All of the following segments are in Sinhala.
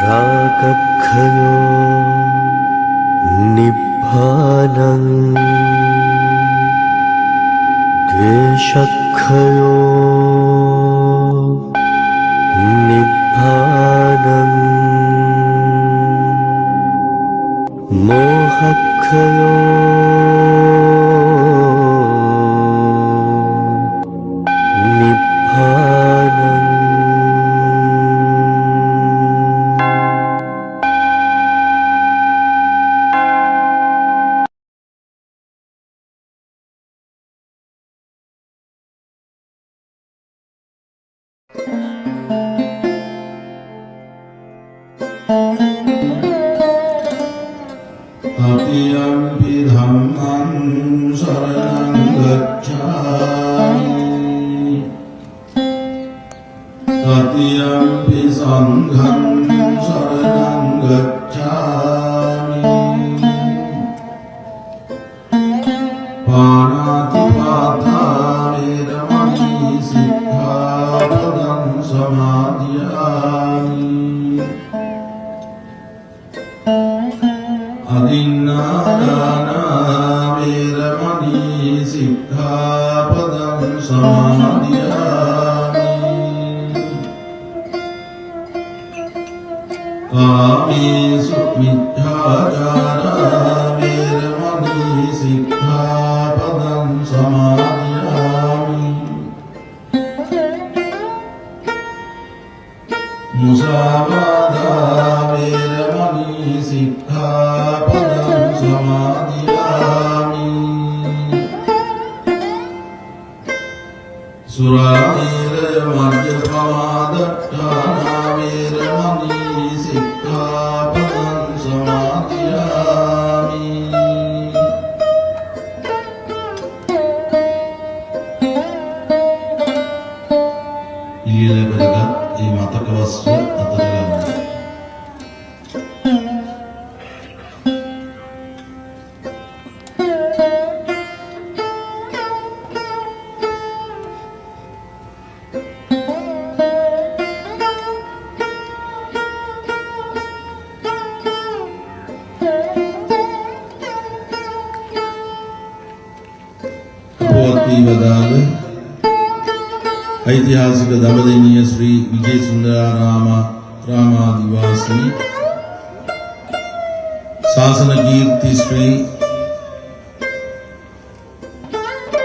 රාගක්ඛයෝ නිබ්බානං ද්වේෂක්ඛයෝ නිබ්බානං මෝහක්ඛයෝ නිබ්බානං. තතියම්පි ධම්මං සරණං ගච්ඡාමි, තතියම්පි සංඝං සරණං ගච්ඡාමි. පාණාති පාතා වේරමණී සික්ඛාපදං සමාදියාමි. අදින්නාදානා වේරමණී සික්ඛාපදං සමාදියාමි. කාමේසු මිච්ඡාචාරා වේරමණී සික්ඛාපදං සමාදියාමි. මුසාවාදා වේරමණී සික්ඛාපදං සමාදියාමි. සුරාමේරය මජ්ජපමාදට්ඨානා වේරමණී සික්ඛාපදං සමාදියාමි. පිළියෙල කරගත් මේ මතක වස්තුව අතට ගන්න. අපවත් වී වදාළ ඓතිහාසික දඹදෙණිය ශ්‍රී විජේසුන්දරාරාම රාමාදිවාසී ශාසන කීර්ති ශ්‍රී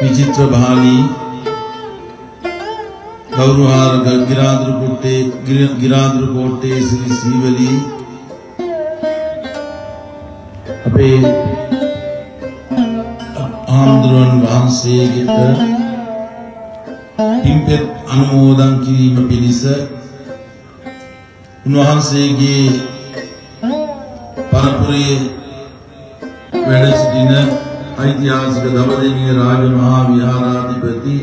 විචිත්‍ර භානී ගෞරවහාර ගිරාඳුරු කෝට්ටේ ශ්‍රී සීවලී අපේ හාමුදුරුවන් වහන්සේගෙට පින්පෙත් අනුමෝදන් කිරීම පිණිස උන්වහන්සේගේ පරපුරේ වැඩ සිටින ඓතිහාසික දඹදෙණිය රාජමහා විහාරාධිපති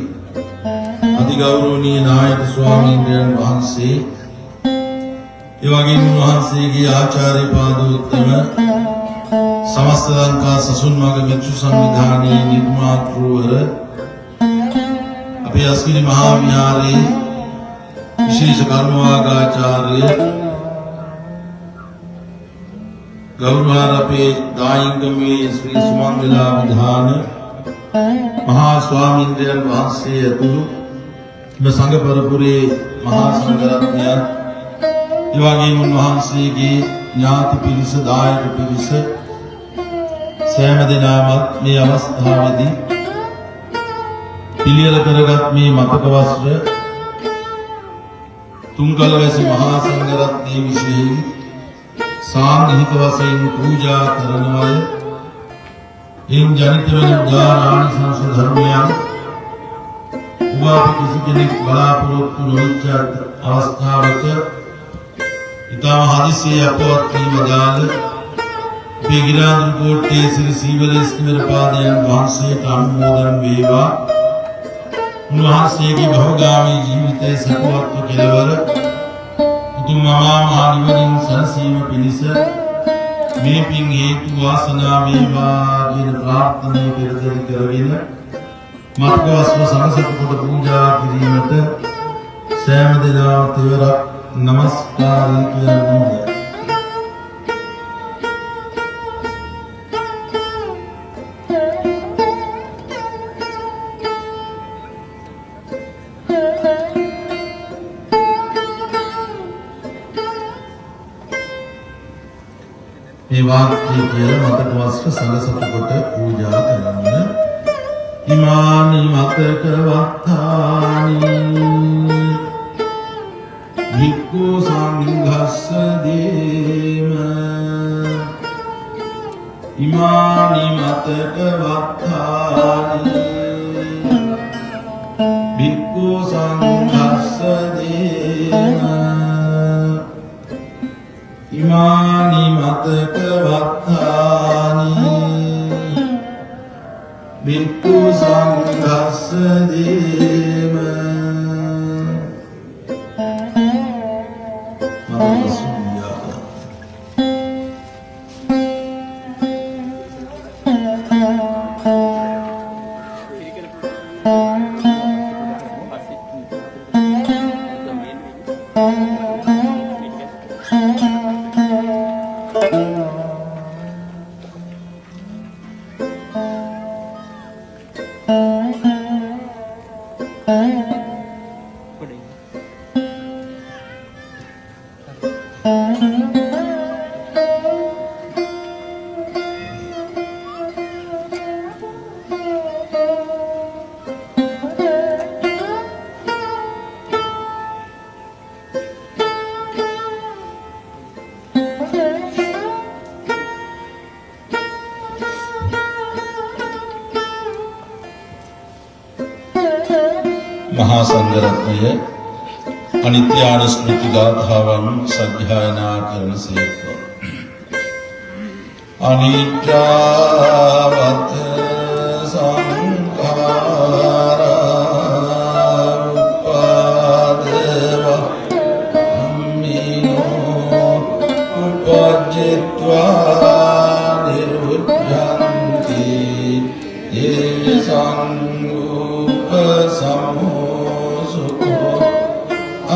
අතිගෞරවනීය නායක ස්වාමීන් වහන්සේ, ඒ වගේම උන්වහන්සේගේ ආචාර්ය පාදෝත්තම සමස්ත ලංකා සසුන් මඟ භික්ෂු සංවිධානයේ නිර්මාතෘවර අපේ අස්ගිරි මහා විහාරයේ විශේෂ කර්මවාගාචාර්ය ගෞරවාර අපේ දායිංගමේ ශ්‍රී සුමංගලා විධාන මහා ස්වාමීන්ද්‍රයන් වහන්සේ ඇතුළු එම සංඝ පරපුරේ මහා සංඝරත්නයන්, ඒ වගේම උන්වහන්සේගේ ඥාති පිරිස, දායක පිරිස සෑම දෙනාමත් මේ අවස්ථාවේදී පිළියෙල කරගත් මේ මතක වස්ත්‍ර තුන්කල්වැසි මහා සංඝරත්නයේ විශේෂයෙන් සාංඝික වශයෙන් පූජා කරනවය. එයින් ජනිත වෙන උදාර ආනිසංස ධර්මයන් උවා අපි කිසි කෙනෙක් බලාපොරොත්තු නොවෙච්ච අවස්ථාවක ඉතාම හදිසියේ අපවත් වී වදාළ අපේ ගිරාඳුරු කෝට්ටේ ශ්‍රී සීවල ස්තිමර පාදයන් වහන්සේට අනුමෝදන් වේවා. උන්වහන්සේගේ භවගාමී ජීවිතයේ සතුවත්ව කෙලවර උතුම් අමා මහ නිවනින් සැනසීම පිණිස මේ පින් හේතු වාසනා වේවා කියන ප්‍රාර්ථනාව පෙරදරි කරගෙන මතක වස්තුව සමසතු කොට පූජා කිරීමට සෑම දෙනාම තෙවරක් নমස්කාරය කියන්න ඕනේ. මේ වාක්‍ය කියලා මතක වස්ත්‍ර සලසතු කොට පූජා කරන්න. ඉමානි මතක වත්තානි භික්ඛු සංඝස්ස දේම. ඉමානි මතක වත්තානි භික්ඛු සංඝස්ස දේම. ඉමානි මතක වත්තානි භික්ඛු සංඝස්ස දේම. මහා සංඝරත්නය අනිත්‍යානුස්මෘති ගාථාවන් සජ්ජායනා කරන සේක්වා. අනිත්‍යවත සංඛාරා උපාදව ධම්මිනෝ උපජ්ජිत्वा නිරුද්ධಂತಿ තේසං උපසමෝසුඛෝ.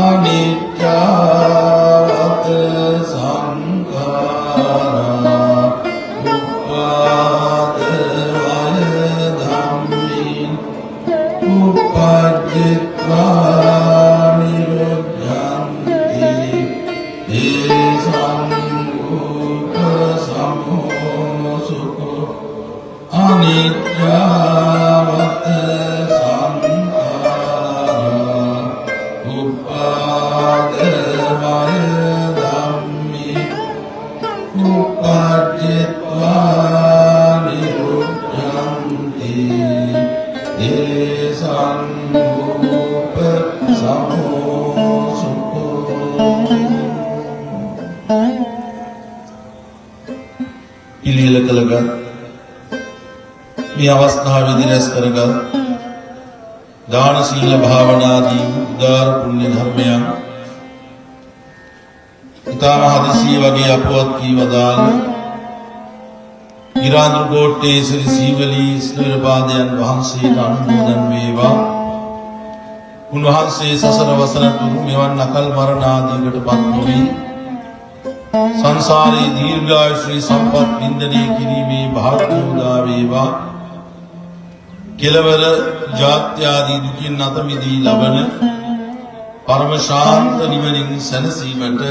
අනිත්‍යවත සංඛාරා උපාදවය ධම්මින් උපජ්ජිत्वा නිරුද්ධಂತಿ තේසං උපසමෝසුඛෝ. අනිත්‍යවත සංඛාරා උපාදවය ධම්මි උපජ්ජිत्वा නිරුද්ධಂತಿ තේසං උපසමෝසුඛෝ. පිළියෙල කළගත් මේ අවස්ථාවේදී රැස් කරගත් දාන සීල භාවනාදී උදාර පුණ්‍ය ධර්මයන් ඉතාම හදිසිය වගේ අපවත් වී වදාළ ගිරාඳුරු කෝට්ටේ ශ්‍රී සීවලී ස්ථවිර පාදයන් වහන්සේට අනුමෝදන් වේවා. උන්වහන්සේ සසර වසන තුරු මෙවන් අකල් මරණ ආදීකට පත් නොවී සංසාරේ දීර්ඝායුෂ්‍රී සම්පත් වින්දනය කිරීමේ භාග්‍ය උදා වේවා. කෙලවර ජාත්‍යාදී දුකින් අත මිදී ලබන පරම ශාන්ත නිවනින් සැනසීමට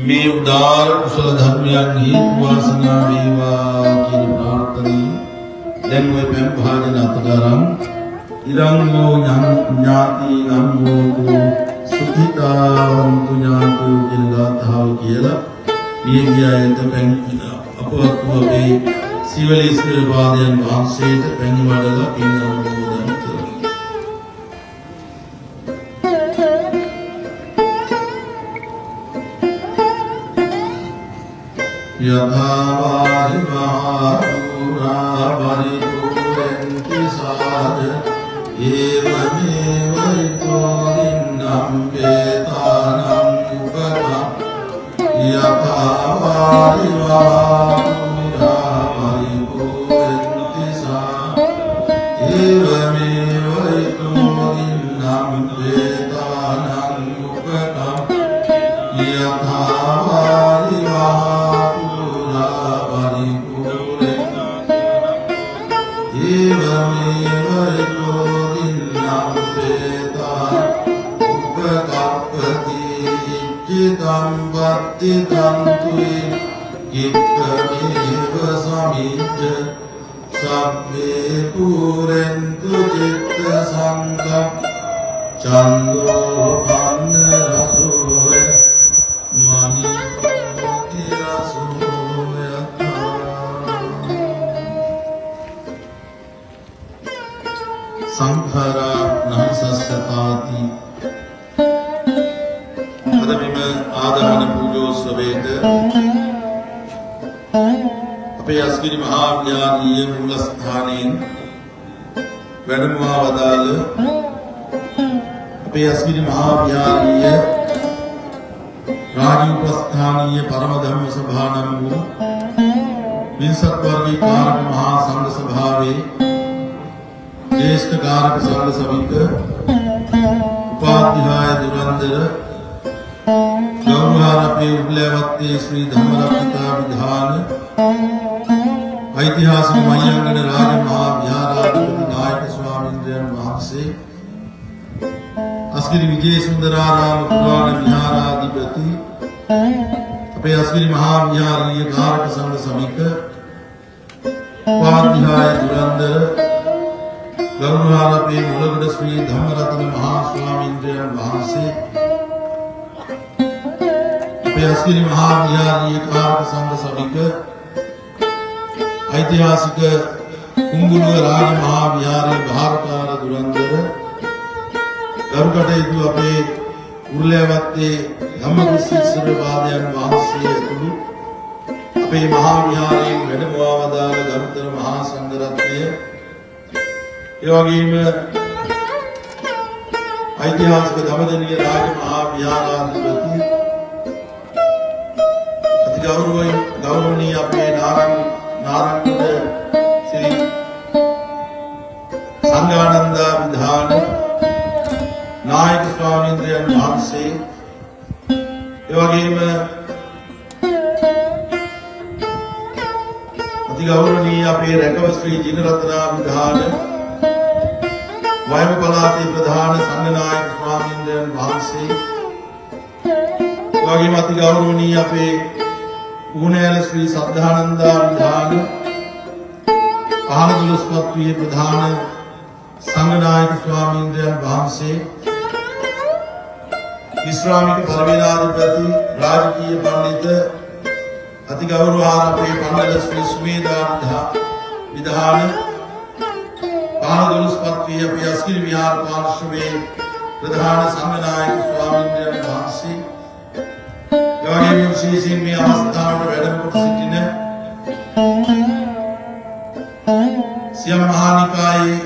මේ උදාර කුසල ධර්මයන් හේතු වාසනා වේවා කියන ප්‍රාර්ථනාවෙන් දැන් ඔය පැන් භාජන අතට අරන් ඉදං වූ ඥාතිනං හෝතු සුඛිතාවන්තු ඥාතයෝ කියන ගාථාව කියලා මිය ගිය අයට පැන් අපවත් වූ අපේ සිවලීස්වර පාදයන් වහන්සේට පැන් වඩලා පින් අනුමෝදන් කරමු. යථා වාරි මහා පුරා පරිපූර්ණන්ති සාද ඒවමේව ඊතෝ දින්නම් වේතානං උපකම්. යථා වාරි මහා පුරා පරිපූර්ණන්ති සා ඒවමේව ඊතෝ දින්නම් වේතානං උපකම්. යථා වාරි මහා පුරා පරිපූර්ණන්ති ඒවමේව ඊතෝ දින්නම් වේතා උපකප්පති ඉච්ඡිතං වත්තිතං තුයි. ච සබ්බේ පුරෙන්තු චිත්ත සංඝ චන්දෝ පන්න රසෝ මණි රසෝ යතා. සංඛාරා නහසස්සතාති. අද මෙම ආදාන පූජෝත්සවයට අපේ අස්ගිරි මහා විහාරීය මූලස්ථානයෙන් වැඩමවා වදාළ අපේ අස්ගිරි මහා විහාරීය රාජෝපස්ථානීය පරම ධම්ම සභා නම් වූ වින්සත් වර්ගී කාරක මහා සංඝ සභාවේ ජ්‍යෙෂ්ඨ කාරක සංඝ සභික උපාධ්‍යාය දුරන්දර ගෞරවාර අපේ උඩලවත්තේ ශ්‍රී ධම්මරක්ඛිතා විධාන ඓතිහාසික මහියංගන රාජ මහා විහාරාධිපති නායක ස්වාමීන්ද්‍රයන් වහන්සේ, අස්ගිරි විජේසුන්දරාරාම පුරාණ විහාරාධිපති අපේ අස්ගිරි මහා විහාරීය කාරක සංඝ සමික උපාධ්‍යාය දුරන්දර ගෞරවාර අපේ මුලගොඩ ශ්‍රී ධම්මරත්න මහා ස්වාමීන්ද්‍රයන් වහන්සේ, අපේ අස්ගිරි මහා විහාරීය කාරක සංඝ සමික ඓතිහාසික කුඹුළුව රාජ මහා විහාරයේ භාරකාර දුරන්දර ගරු කටයුතු අපේ උරුලෑවත්තේ ධම්මකිස්සීශ්වර පාදයන් වහන්සේ ඇතුළු අපේ මහා විහාරයෙන් වැඩමවා වදාළ ගරුතර මහා සංඝරත්නය, ඒ වගේම ඓතිහාසික දඹදෙණිය රාජ මහා විහාරාධිපති අති ගෞරවනීය අපේ නාරංගොඩ ශ්‍රී සංඝානන්දා විධාන නායක ස්වාමීන්ද්‍රයන් වහන්සේ, ඒ වගේම අති ගෞරවනීය අපේ රැකව ශ්‍රී ජිනරත්නා විධාන වයම පළාතේ ප්‍රධාන සංඝනායක ස්වාමීන්ද්‍රයන් වහන්සේ, ඒ වගේම අති ගෞරවනීය අපේ ඌනෑල ශ්‍රී සද්ධානන්දා විධාන පහනදොළොස්පත්වියේ ප්‍රධාන සංඝනායක ස්වාමීන්ද්‍රයන් වහන්සේ, විශ්‍රාමික පරිවේනාධිපති රාජකීය පණ්ඩිත අති ගෞරවාර අපේ පණ්ඩිත ශ්‍රී සුමේධා විධාන පහනදොළොස්පත්වියේ අපේ අස්ගිරි විහාර පාර්ශවයේ ප්‍රධාන සංඝනායක ස්වාමීන්ද්‍රයන් වහන්සේ, ඒ වගේම විශේෂයෙන් මේ අවස්ථාවට වැඩම කොට සිටින සියම් මහා නිකායේ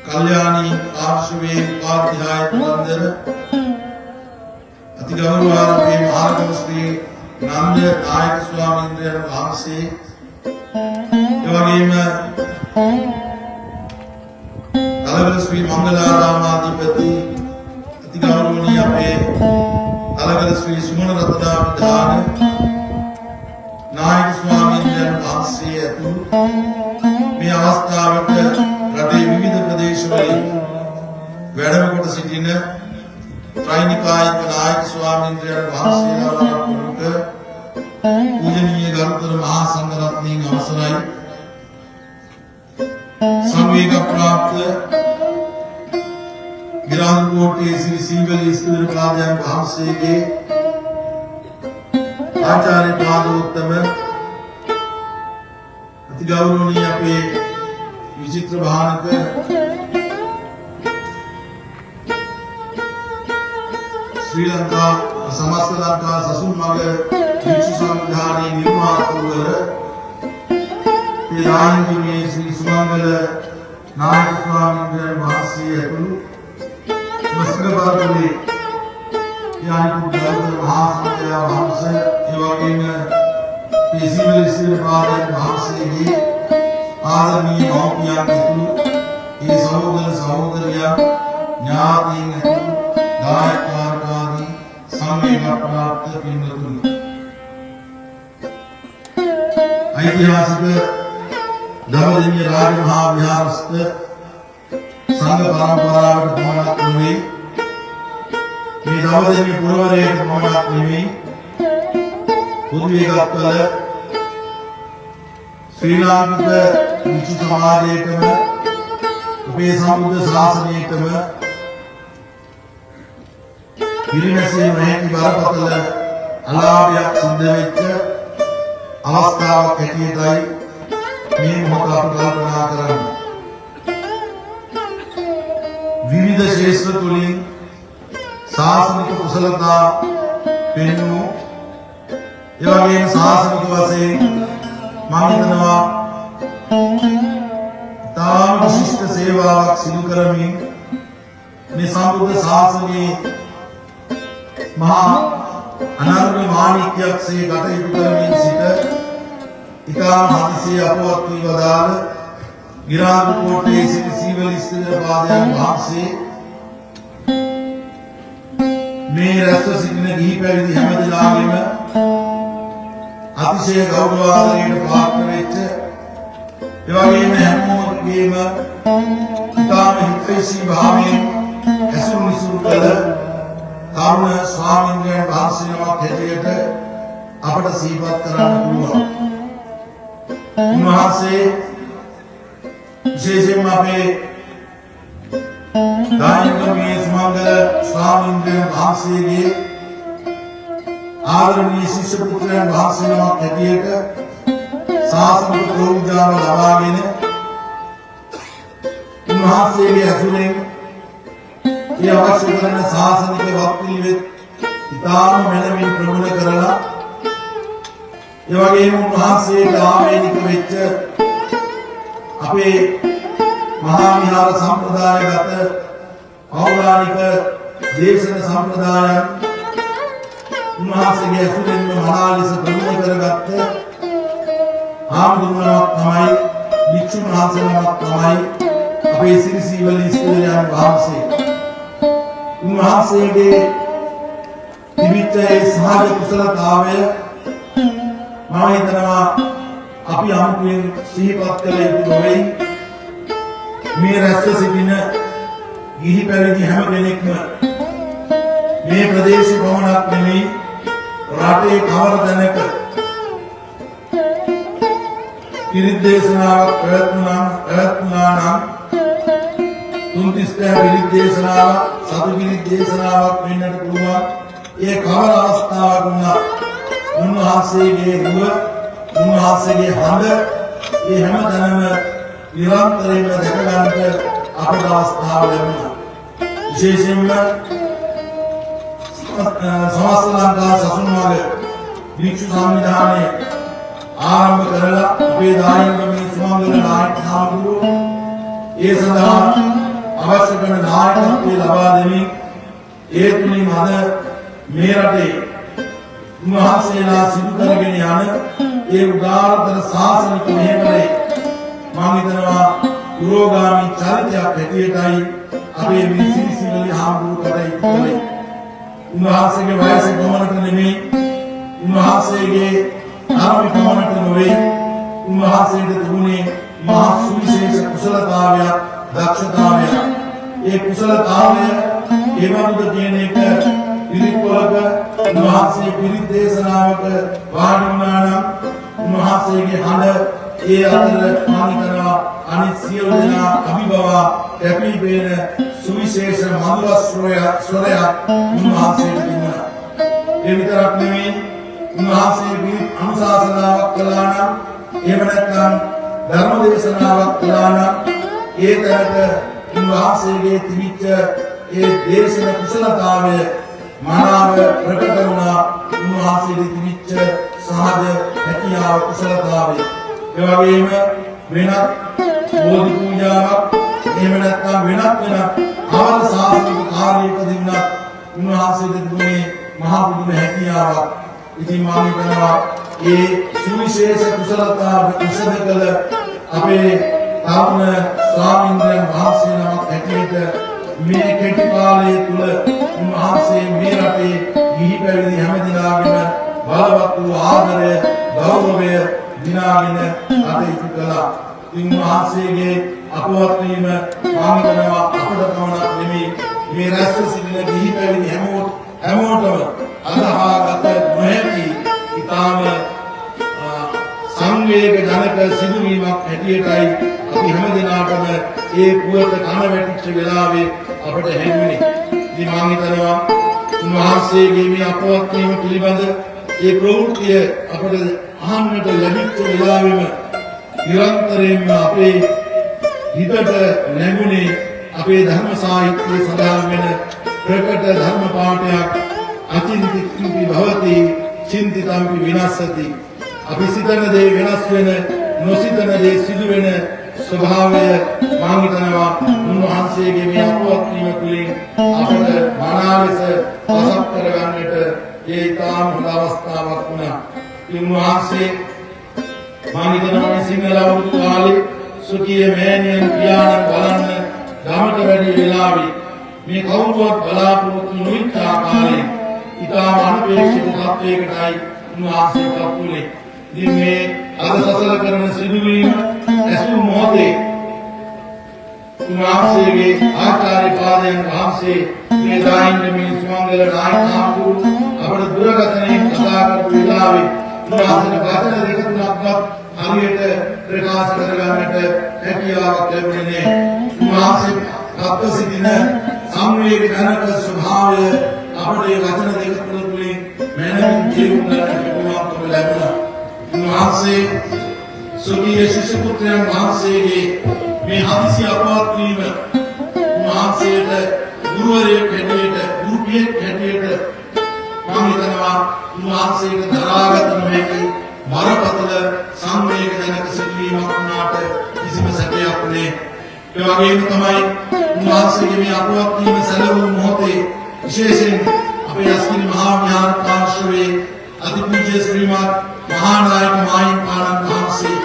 කල්යාණී පාර්ශවයේ උපාධ්‍යාය පුරන්දර අති ගෞරවාර අපේ මහාගම ශ්‍රී නන්ද නායක ස්වාමීන්ද්‍රයන් වහන්සේ, ඒ වගේම තලවල ශ්‍රී මංගලාරාමාධිපති අති ගෞරවනීය අපේ තලගල ශ්‍රී සුමන රතනා විධාන නායක ස්වාමීන්ද්‍රයන් වහන්සේ ඇතුළු මේ අවස්ථාවට රටේ විවිධ ප්‍රදේශවලින් වැඩම කොට සිටින ත්‍රිනිකායික නායක ස්වාමීන්ද්‍රයන් වහන්සේලා වරක් ප්‍රමුඛ පූජනීය ගරුතර මහා සංඝරත්නයන් අවසරයි. සංවේග ප්‍රාප්ත ගිරාන්කෝටේ ශ්‍රී සීවලී ස්ථවිර පාදයන් වහන්සේගේ ආචාර්ය පාදෝත්තම අති ගෞරවනීය අපේ විචිත්‍ර භානක ශ්‍රී ලංකා සමස්ත ලංකා සසුන් මඟ භික්ෂු සංවිධානයේ නිර්මාතෘවර ශ්‍රී නායකගේ ශ්‍රී සුමංගල නායක ස්වාමීන් වහන්සේ ඇතුළු මස්කබාරුවේ යානිකු ගෞතම මහා සංඝයා වහන්සේ, ඒ වගේම මේ සීවලි සිරිපාදයන් වහන්සේගේ ආදරණීය මව්පියන් ඇතුළු ඒ සහෝදර සහෝදරියන් ඥාතීන් ඇතුළු දායකාරකාදී සංවේග ප්‍රාප්ත පින්වතුනි, ඓතිහාසික දඹදෙණිය රාජමහා විහාරස්ථ සංඝ පරම්පරාවට පමණක් නෙවෙයි, මේ දඹදෙණිය පුරවරයට පමණක් නෙවෙයි, පොදුවේ ගත්වල ශ්‍රී ලාංකික භික්ෂු සමාජයටම, අපේ සම්බුද්ධ ශාසනයටම පිරිනැසිය නොහැකි බරපතල අලාභයක් සිද්ධ වෙච්ච අවස්ථාවක් හැටියටයි මේ මොහොත අපි කල්පනා කරන්නේ. විවිධ ක්ෂේත්‍ර තුලින් ශාසනික කුසලතා පෙන්වූ, ඒ වගේම ශාසනික වශයෙන් මම හිතනවා ඉතාම විශිෂ්ට සේවාවක් සිදු කරමින් මේ සම්බුද්ධ ශාසනයේ මහා අනර්ඝ මාණික්‍යයක්සේ කටයුතු කරමින් සිට ඉතාම හදිසියේ අපවත් වී වදාළ ගිරාදුකෝටේ සිටි සීවලි ස්ථිරපාදයන් වහන්සේ මේ රැස්ව සිටින ගිහි පැවිදි හැම දෙනාගේම අතිශය ගෞරවාදරයට පාත්‍ර වෙච්ච, ඒ වගේම හැමෝගේම ඉතාම හිතෛෂී භාවයෙන් ඇසුරු නිසුරු කළ තරුණ ස්වාමීන්ද්‍රයන් වහන්සේ නමක් හැටියට අපට සිහිපත් කරන්න පුළුවන්. උන්වහන්සේ විශේෂයෙන්ම අපේ දායකමේ සුමංගල ස්වාමීන්ද්‍රයන් වහන්සේගේ ආදරණීය ශිෂ්‍ය පුත්‍රයන් වහන්සේ නමක් හැටියට ශාසනික පූජාව ලබාගෙන උන්වහන්සේගේ ඇසුරෙන් ඒ අවශ්‍ය කරන ශාසනික වත්පිළිවෙත් ඉතාම මැනවින් ප්‍රගුණ කරලා, ඒ වගේම උන්වහන්සේට ආවේනික වෙච්ච අපේ මහා විහාර සම්ප්‍රදායගත පෞරාණික දේශන සම්ප්‍රදායන් උන්වහන්සේගේ ඇසුරෙන්ම මනා ලෙස ප්‍රගුණ කරගත්ත හාමුදුරුවනමක් තමයි, භික්ෂුන් වහන්සේ නමක් තමයි අපේ සිරිසීවලි ස්ථිරයන් වහන්සේ. උන්වහන්සේගේ තිබිච්ච ඒ සහජ කුසලතාවය මම හිතනවා අපි අමුතුවෙන් සිහිපත් කළ යුතු නොවෙයි. මේ රැස්ව සිටින ගිහි පැවිදි හැම කෙනෙක්ම මේ ප්‍රදේශ පමණක් නෙමෙයි, රටේ කවර තැනක පිරිත් දේශනාවක් පැවැත්වුණා නම්, තුන්තිස් පෑ පිරිත් දේශනාවක්, සතු පිරිත් දේශනාවක් වෙන්නට පුළුවන්. ඒ කවර අවස්ථාවක් වුණත් උන්වහන්සේගේ රුව, උන්වහන්සේගේ හඬ ඒ හැම තැනම නිරන්තරයෙන්ම දැක ගන්නට අපට අවස්ථාව ලැබුණා. විශේෂයෙන්ම සමස්ත ලංකා සසුන් මඟ භික්ෂු සංවිධානය ආරම්භ කරලා අපේ දායකමේ සුමංගල නායක හාමුදුරුවෝ ඒ සඳහා අවශ්‍ය කරන නායකත්වය ලබා දෙමින්, ඒ තුලින් අද මේ රටේ උන්වහන්සේලා සිදු කරගෙන යන ඒ උදාරතර ශාසනික මෙහෙවරේ මම හිතනවා පුරෝගාමී චරිතයක් හැටියටයි අපේ මේ සිරිසිවලි හාමුදුරුවෝ කටයුතු කළේ. උන්වහන්සේගේ වයස පමණට නෙමෙයි, උන්වහන්සේගේ තරම පමණට නොවේ, උන්වහන්සේට තිබුණේ මහා සුවිශේෂ කුසලතාවයක්, දක්ෂතාවයක්. ඒ කුසලතාවය ඒ බඳුද කියන එක පිරිත් පොළක උන්වහන්සේ පිරිත් දේශනාවක වාඩි වුණා නම් උන්වහන්සේගේ හඬ ඒ අතර මම හිතනවා අනිත් සියලු දෙනා අභිබවා කැපී පෙනෙන සුවිශේෂ මధుර ස්වරයක් උන්වහන්සේට තිබුණා. ඒ විතරක් නෙමෙයි, උන්වහන්සේ පිරිත් අනුශාසනාවක් කළා නම්, එහෙම නැත්නම් ධර්ම දේශනාවක් කළා නම්, ඒ තැනට උන්වහන්සේගේ තිබිච්ච ඒ දේශන කුසලතාවය මනාව ප්‍රකට වුණා, උන්වහන්සේගේ තිබිච්ච සහජ හැකියාව, කුසලතාවය. ඒ වගේම වෙනත් බෝධි පූජාවක්, එහෙම නැත්නම් වෙනත් වෙනත් අවර ශාසනික කාර්යයකදී වුණත් උන්වහන්සේට තිබුණේ මහා පුදුම හැකියාවක්. ඉතින් මම හිතනවා ඒ සුවිශේෂ කුසලතා විසද කළ අපේ තරුණ ස්වාමීන්ද්‍රයන් වහන්සේ නමක් හැටියට මේ කෙටි කාලය තුල උන්වහන්සේ මේ රටේ ගිහි පැවිදි හැම දෙනාගේම බලවත් වූ ආදරය, ගෞරවය දිනාගෙන කටයුතු කළා. ඉතින් උන්වහන්සේගේ අපවත් වීම මම හිතනවා අපට පමණක් නෙමෙයි, මේ රැස්ව සිටින ගිහි පැවිදි හැමෝටම අදහාගත නොහැකි ඉතාම සංවේදී සංවේග ජනක සිදුවීමක් හැටියටයි අපි හැම දිනාටම ඒ පුවත කන වැටිච්ච වෙලාවේ අපට හැඟුණේ. ඉතින් මං හිතනවා උන්වහන්සේගේ මේ අපවත් වීම පිළිබඳ ඒ ප්‍රවෘත්තිය අපට අහන්නට ලැබිච්ච වෙලාවෙම නිරන්තරයෙන්ම අපේ හිතට නැඟුණේ අපේ ධර්ම සාහිත්‍යයේ සඳහන් වෙන ප්‍රකට ධර්ම පාඨයක්, අචින්තිතම්පි භවති චින්තිතම්පි විනස්සති. අපි සිතන දේ වෙනස් වෙන, නොසිතන දේ සිදු වෙන ස්වභාවය මං හිතනවා උන්වහන්සේගේ මේ අපවත් වීම තුළින් අපට මනා ලෙස පසක් කරගන්නට ඒ ඉතාම හොඳ අවස්ථාවක් වුණා. ඉතින් උන්වහන්සේ මං හිතනවා මේ සිංහල අවුරුදු කාලේ ස්වකීය මෑණියන් පියාණන් බලන්න ගමට වැඩි වෙලාවේ මේ කවුරුවත් බලාපොරොත්තු නොවිච්ච ආකාරයෙන් ඉතාම අනපේක්ෂිත තත්වයකටයි උන්වහන්සේ පත් වුණේ. ඉතින් මේ අද සසල කරන සිදුවීම ඇසූ මොහොතේ උන්වහන්සේගේ ආචාර්ය පාදයන් වහන්සේ මේ දාහින්ද මේ සුමංගල නායක හාමුදුරුවෝ අපට දුරකථනයෙන් කතා කරපු වෙලාවේ උන්වහන්සේට වචන දෙක තුනක්වත් හරියට ප්‍රකාශ කරගන්නට හැකියාවක් ලැබුණේ නෑ. උන්වහන්සේ පත්ව සිටින සංවේග ජනක ස්වභාවය අපට ඒ වචන දෙක තුන තුළින් මනමින් තේරුම් ගන්නට පුළුවන්කම ලැබුණා. උන්වහන්සේ ස්වකීය ශිෂ්‍ය පුත්‍රයන් වහන්සේගේ මේ හදිසි අපවත් වීම උන්වහන්සේට ගුරුවරයෙක් හැටියට, ගුරු පියෙක් හැටියට මම හිතනවා උන්වහන්සේට දරාගත නොහැකි බරපතල සංවේග ජනක සිදුවීමක් වුණාට කිසිම සැකයක් නෑ. ඒ වගේම තමයි උන්වහන්සේගේ මේ අපවත් වීම සැලවූ මොහොතේ විශේෂයෙන් අපේ අස්ගිරි මහා විහාර පාර්ශවයේ අතිපූජ්‍ය ශ්‍රීමත් මහානායක මාහිමිපාණන් වහන්සේ,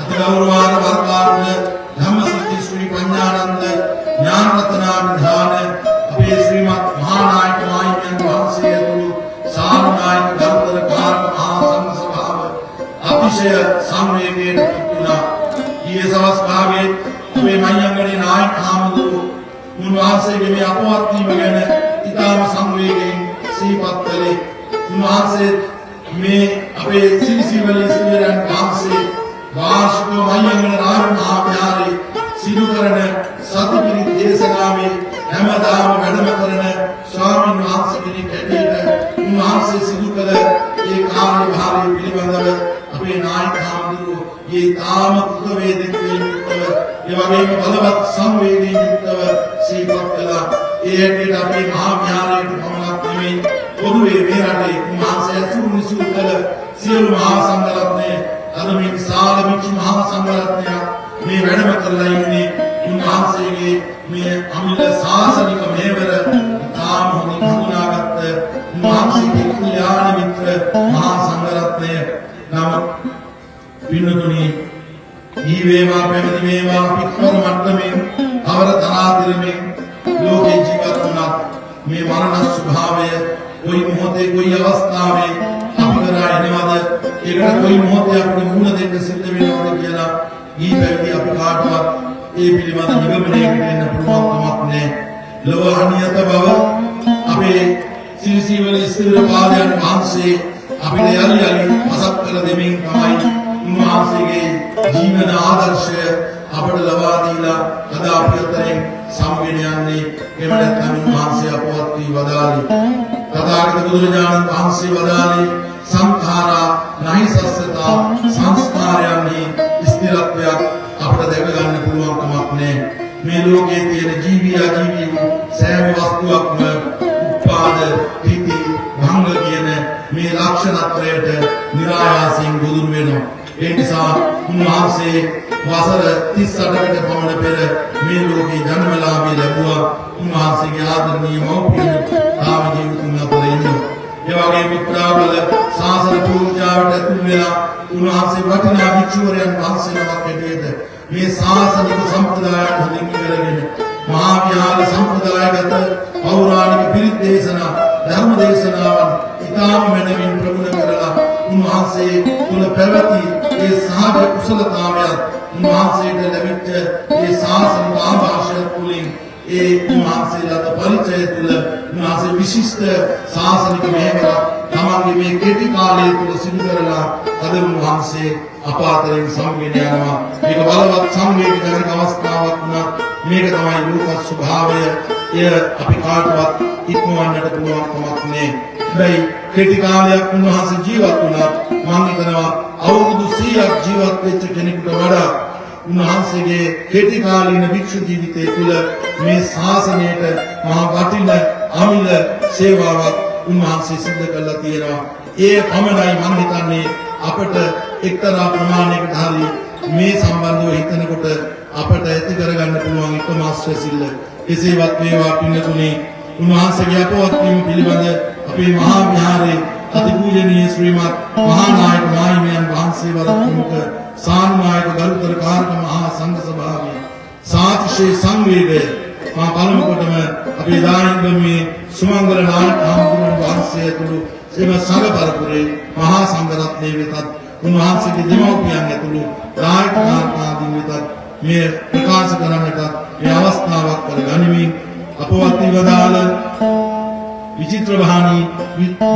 අතිගෞරවාර වරකාගොඩ ධම්මසිද්ධි ශ්‍රී පඤ්ඤානන්ද ඥානරත්නාවිධාන අපේ ශ්‍රීමත් මහානායක මාහිමියන් වහන්සේ ඇතුළු සානුනායක ගරුතර කාරක මහා සංඝ සභාව අතිශය සංවේගයට පත් වුණා. ඊයේ සවස් භාගයේ අපේ මහියංගනේ නායක හාමුදුරුවෝ උන්වහන්සේගේ මේ අපවත් වීම ගැන ඉතාම සංවේගයෙන් සිහිපත් කළේ. උන්වහන්සේ මේ අපේ සිරිසිවලි ස්ථවිරයන් වහන්සේ වාර්ෂිකව මහියංගන රාජ මහා විහාරයේ සිදු කරන සතිපිරිත් දේශනාවේ හැමදාම වැඩම කරන ස්වාමීන් වහන්සේ කෙනෙක් හැටියට උන්වහන්සේ සිදු කළ ඒ කාර්යභාරය පිළිබඳව අපේ නායක හාමුදුරුවෝ ඒ තාම කෘතවේදීත්වයෙන් යුක්තව, ඒ වගේම බලවත් සංවේගයෙන් යුක්තව සිහිපත් කළා. ඒ හැටියට අපේ මහා විහාරයට පමණක් නෙමෙයි, පොදුවේ මේ රටේ උන්වහන්සේ ඇසුරු නිසුරු කළ සියලු මහා සංඝරත්නය, අද මේ විශාල භික්ෂු මහා සංඝරත්නයක් මේ වැඩම කරලා ඉන්නේ උන්වහන්සේගේ මේ අමිල ශාසනික මෙහෙවර ඉතාම හොඳින් හඳුනාගත්ත උන්වහන්සේගේ කල්‍යාණ මිත්‍ර මහා සංඝරත්නය. නමුත් පින්නතුනි, ඊ වේවා පැවිදි වේවා, අපි කවර මට්ටමින් කවර තරාතිරමින් ලෝකේ ජීවත් වුණත් මේ මරණ ස්වභාවය කොයි මොහොතේ කොයි අවස්ථාවේ අපි කරා එනවද, ඒකට කොයි මොහොතේ අපිට මුහුණ දෙන්න සිද්ධ වෙනවද කියලා ඊ පැවිදි අපි කාටවත් ඒ පිළිබඳ නිගමනයකට එන්න පුළුවන් කමක් නැහැ. ලොව අනියත බව අපේ සිරිසීවල ස්ථවිර පාදයන් වහන්සේ අපිට යලි යලි මසක් කර දෙමින් තමයි උන්වහන්සේගේ ජීවන ආදර්ශය අපට ලබා දීලා අද අපි අතරින් සමගෙන යන්නේ. එහෙම නැත්නම් උන්වහන්සේ අපවත් වී වදාළේ, තථාගත බුදුරජාණන් වහන්සේ වදාළේ සංඛාරා නහි සස්සතා, සංස්කාරයන්හි ස්ථිරත්වයක් අපට දැක ගන්න පුළුවන් කමක් නෑ. මේ ලෝකයේ තියෙන ජීවී අජීවී වූ සෑම වස්තුවක්ම උප්පාද, ථಿತಿ, භංග කියන මේ ලක්ෂණත්‍රයට නිරායාසයෙන් ගොදුරු වෙනවා. ඒ නිසා උන්වහන්සේ වසර 38කට පමණ පෙර මේ ලෝකේ ජන්මලාභය ලැබුවා. උන්වහන්සේගේ ආදරණීය මව්පියන් තාම ජීවිතුන් අතර ඉන්නවා. ඒ වගේම උත්‍රාවල ශාසන පූජාවට ඇතුල් වෙලා උන්වහන්සේ වටිනා භික්ෂුවරයන් වහන්සේ නමක් හැටියට මේ ශාසනික සම්ප්‍රදායන් හොඳින් ඉගෙනගෙන මහා විහාර සම්ප්‍රදායගත පෞරාණික පිරිත් දේශනා, ධර්ම දේශනාවන් ඉතාම මැනවින් ප්‍රගුණ කරලා උන්වහන්සේ තුළ පැවති ඒ සහජ කුසලතාවයත් උන්වහන්සේට ලැබිච්ච ඒ ශාසනික ආభాෂයත් තුළින් ඒ උන්වහන්සේ ලද පරිචය තුළ උන්වහන්සේ විශිෂ්ට ශාසනික මෙහෙවරක් තමන්ගේ මේ කෙටි කාලය තුළ සිදු කරලා අද උන්වහන්සේ අප අතරින් සම්වෙන යනවා. මේක බලවත් සංවේග ජනක අවස්ථාවක් වුණත් මේක තමයි ලෝක ස්වභාවය. එය අපි කාටවත් ඉක්මවන්නට පුළුවන් කමක් නෑ. හැබැයි කෙටි කාලයක් උන්වහන්සේ ජීවත් වුණත් මං හිතනවා අවුරුදු 100ක් ජීවත් වෙච්ච කෙනෙකුට වඩා උන්වහන්සේගේ කෙටි කාලීන භික්ෂු ජීවිතය තුළ මේ ශාසනයට මහා වටින අමිල සේවාවක් උන්වහන්සේ සිද්ධ කරලා තියෙනවා. ඒ පමණයි මං හිතන්නේ අපට එක්තරා ප්‍රමාණයකට හරි මේ සම්බන්ධව හිතනකොට අපට ඇති කරගන්න පුළුවන් එකම අස්වැසිල්ල. එසේවත් වේවා පින්නතුනි, උන්වහන්සේගේ අපවත් වීම පිළිබඳ අපේ මහා විහාරයේ අතිපූජනීය ශ්‍රීමත් මහානායක මාහිමියන් වහන්සේ වර ප්‍රමුඛ සානුනායක ගරුතර කාරක මහා සංඝ සභාවේ සාතිශය සංවේගය මා පළමු කොටම අපේ දාහින්ගමේ සුමංගල නායක හාමුදුරුවන් වහන්සේ ඇතුළු එම සංඝ පරපුරේ මහා සංඝ රත්නයේ වෙතත්, උන්වහන්සේගේ දෙමව්පියන් ඇතුළු නායක කාරකාදීන් වෙතත් මේ ප්‍රකාශ කරන්නටත් මේ අවස්ථාවක් කර ගනිමින්, අපවත් වදාළ විචිත්‍රවාහනී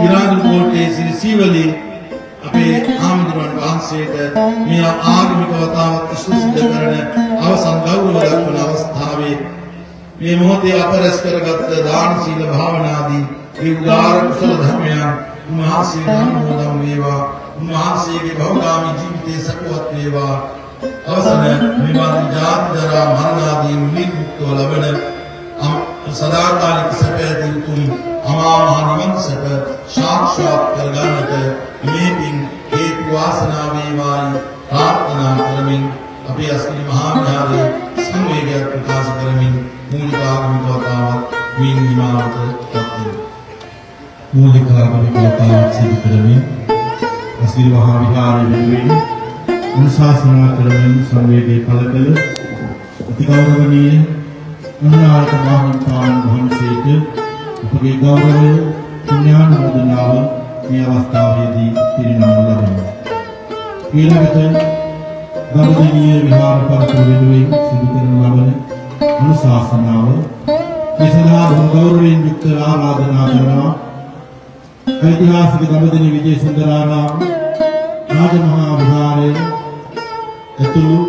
විරාජු කෝට්ටේ ශ්‍රී සීවලී අපේ හාමුදුරුවන් වහන්සේට මේ ආගමික වතාවත් ඉෂ්ට සිද්ධ කරන අවසන් ගෞරව දක්වන අවස්ථාවේ, මේ මොහොතේ අප රැස් කරගත්ත දාන, සීල, භාවනා ආදී ඒ උදාර කුසල ධර්මයන් උන්වහන්සේට අනුමෝදන් වේවා. උන්වහන්සේගේ භවගාමී ජීවිතයේ සපවත් වේවා. අවසන මෙවන් ජාති ජරා මරණ ආදී නිර්මුක්තව ලබන සදාකාලික සැප ඇති උතුම් අමා මහ නිවන් සැප සාක්ෂාත් කරගන්නට මේ පින් හේතු වාසනා වේවායි ප්‍රාර්ථනා කරමින්, අපේ අස්ගිරි මහා විහාරයේ සංවේගයක් ප්‍රකාශ කරමින් මූලික ආගමික වතාවත් මින් නිමාවට පත් වෙනවා. මූලික ආගමික වතාවත් සිදු කරමින් අස්ගිරි මහා විහාරය වෙනුවෙන් අනුශාසනා කරමින් සංවේගය පළ කළ අතිගෞරවනීය අනුනායක මාහිමිපාණන් වහන්සේට අපගේ ගෞරවය, පුණ්‍යානුමෝදනාව මේ අවස්ථාවේදී පිරිනමනු ලබනවා. ඊළඟට දඹදෙනිය විහාර පරපුර වෙනුවෙන් සිදු කරනු ලබන අනුශාසනාව, මේ සඳහා බොහොම ගෞරවයෙන් යුක්තව ආරාධනා කරනවා ඓතිහාසික දඹදෙණිය විජය සුන්දරාරාම රාජමහා විහාරය ඇතුළු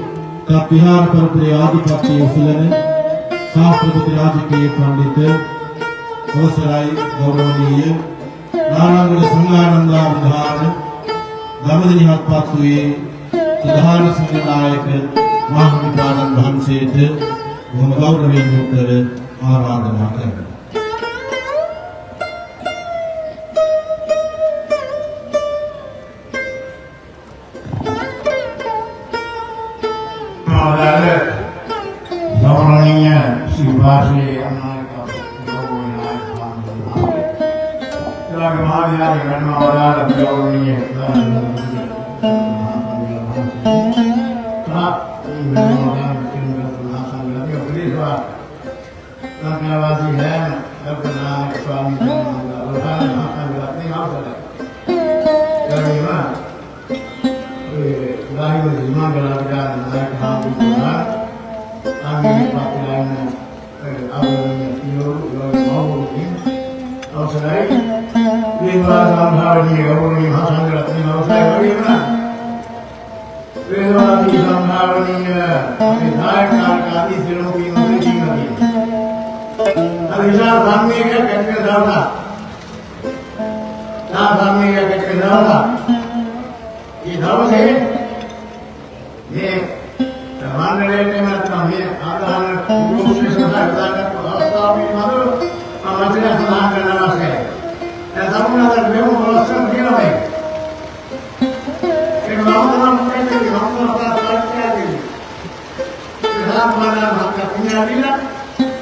තත් විහාර පරපුරේ ආධිපත්‍යය උසුලන ශාස්ත්‍රපති රාජකීය පණ්ඩිත, අවසරයි ගෞරවනීය නානංගොඩ සංඝානන්දාවිධාන දඹදෙණි හත්පත්තුවේ ප්‍රධාන සංඝ නායක මාහිමිපාණන් වහන්සේට බොහොම ගෞරවයෙන් යුක්තව ආරාධනා කරනවා. වදාළ ගෞරවනීය ශ්‍රී වාසී අනායක ගෞරවනීය නායක, ඒ වගේම මහා විහාරයේ වැඩම වදාළ ගෞරවනීය මහා සංඝ ලංකාවාසී හැම ගරුනායක ස්වාමීන් වහන්සේ, අවසාන මහා සංඝ රත්නයේ අවසරයි. ඒ වගේම ඔය දාහිම හිමාගලාවිදාන නායක හාමුදුරුවෝ, ආන්ගේ පාතිලා ඉන්න ආවරණීය පියවරු, ඒ වගේම මව්වරුන් අවසරයි. වේවා සම්භාවනීය ගෞරවනීය මහා සංඝ රත්නයේ අවසරයි. වගේම වේවාදී සම්භාවනීය අපේ නායක නායකාදී සියලුම පින්වතුනි ජීවිතේ. අර විශාල සංවේගයක් ඇති වෙන දවසක්. නා සංවේගයක් ඇති වෙන දවසක්. මේ දවසේ මේ මණ්ඩලයට එහෙම නැත්නම් මේ ආදාන පුරුෂ සඳහා යොදාගත්තු අවස්ථාව පිළිබඳව මම වචනයක් සඳහන් කරන්න අවශ්‍යයි. දැන් සම්පූර්ණ මෙම ප්‍රශ්න තියෙනවා මේක. ඒක මම තමයි මොකද මම තමයි ප්‍රධාන මහත්මයා පුණ්‍යාදීලා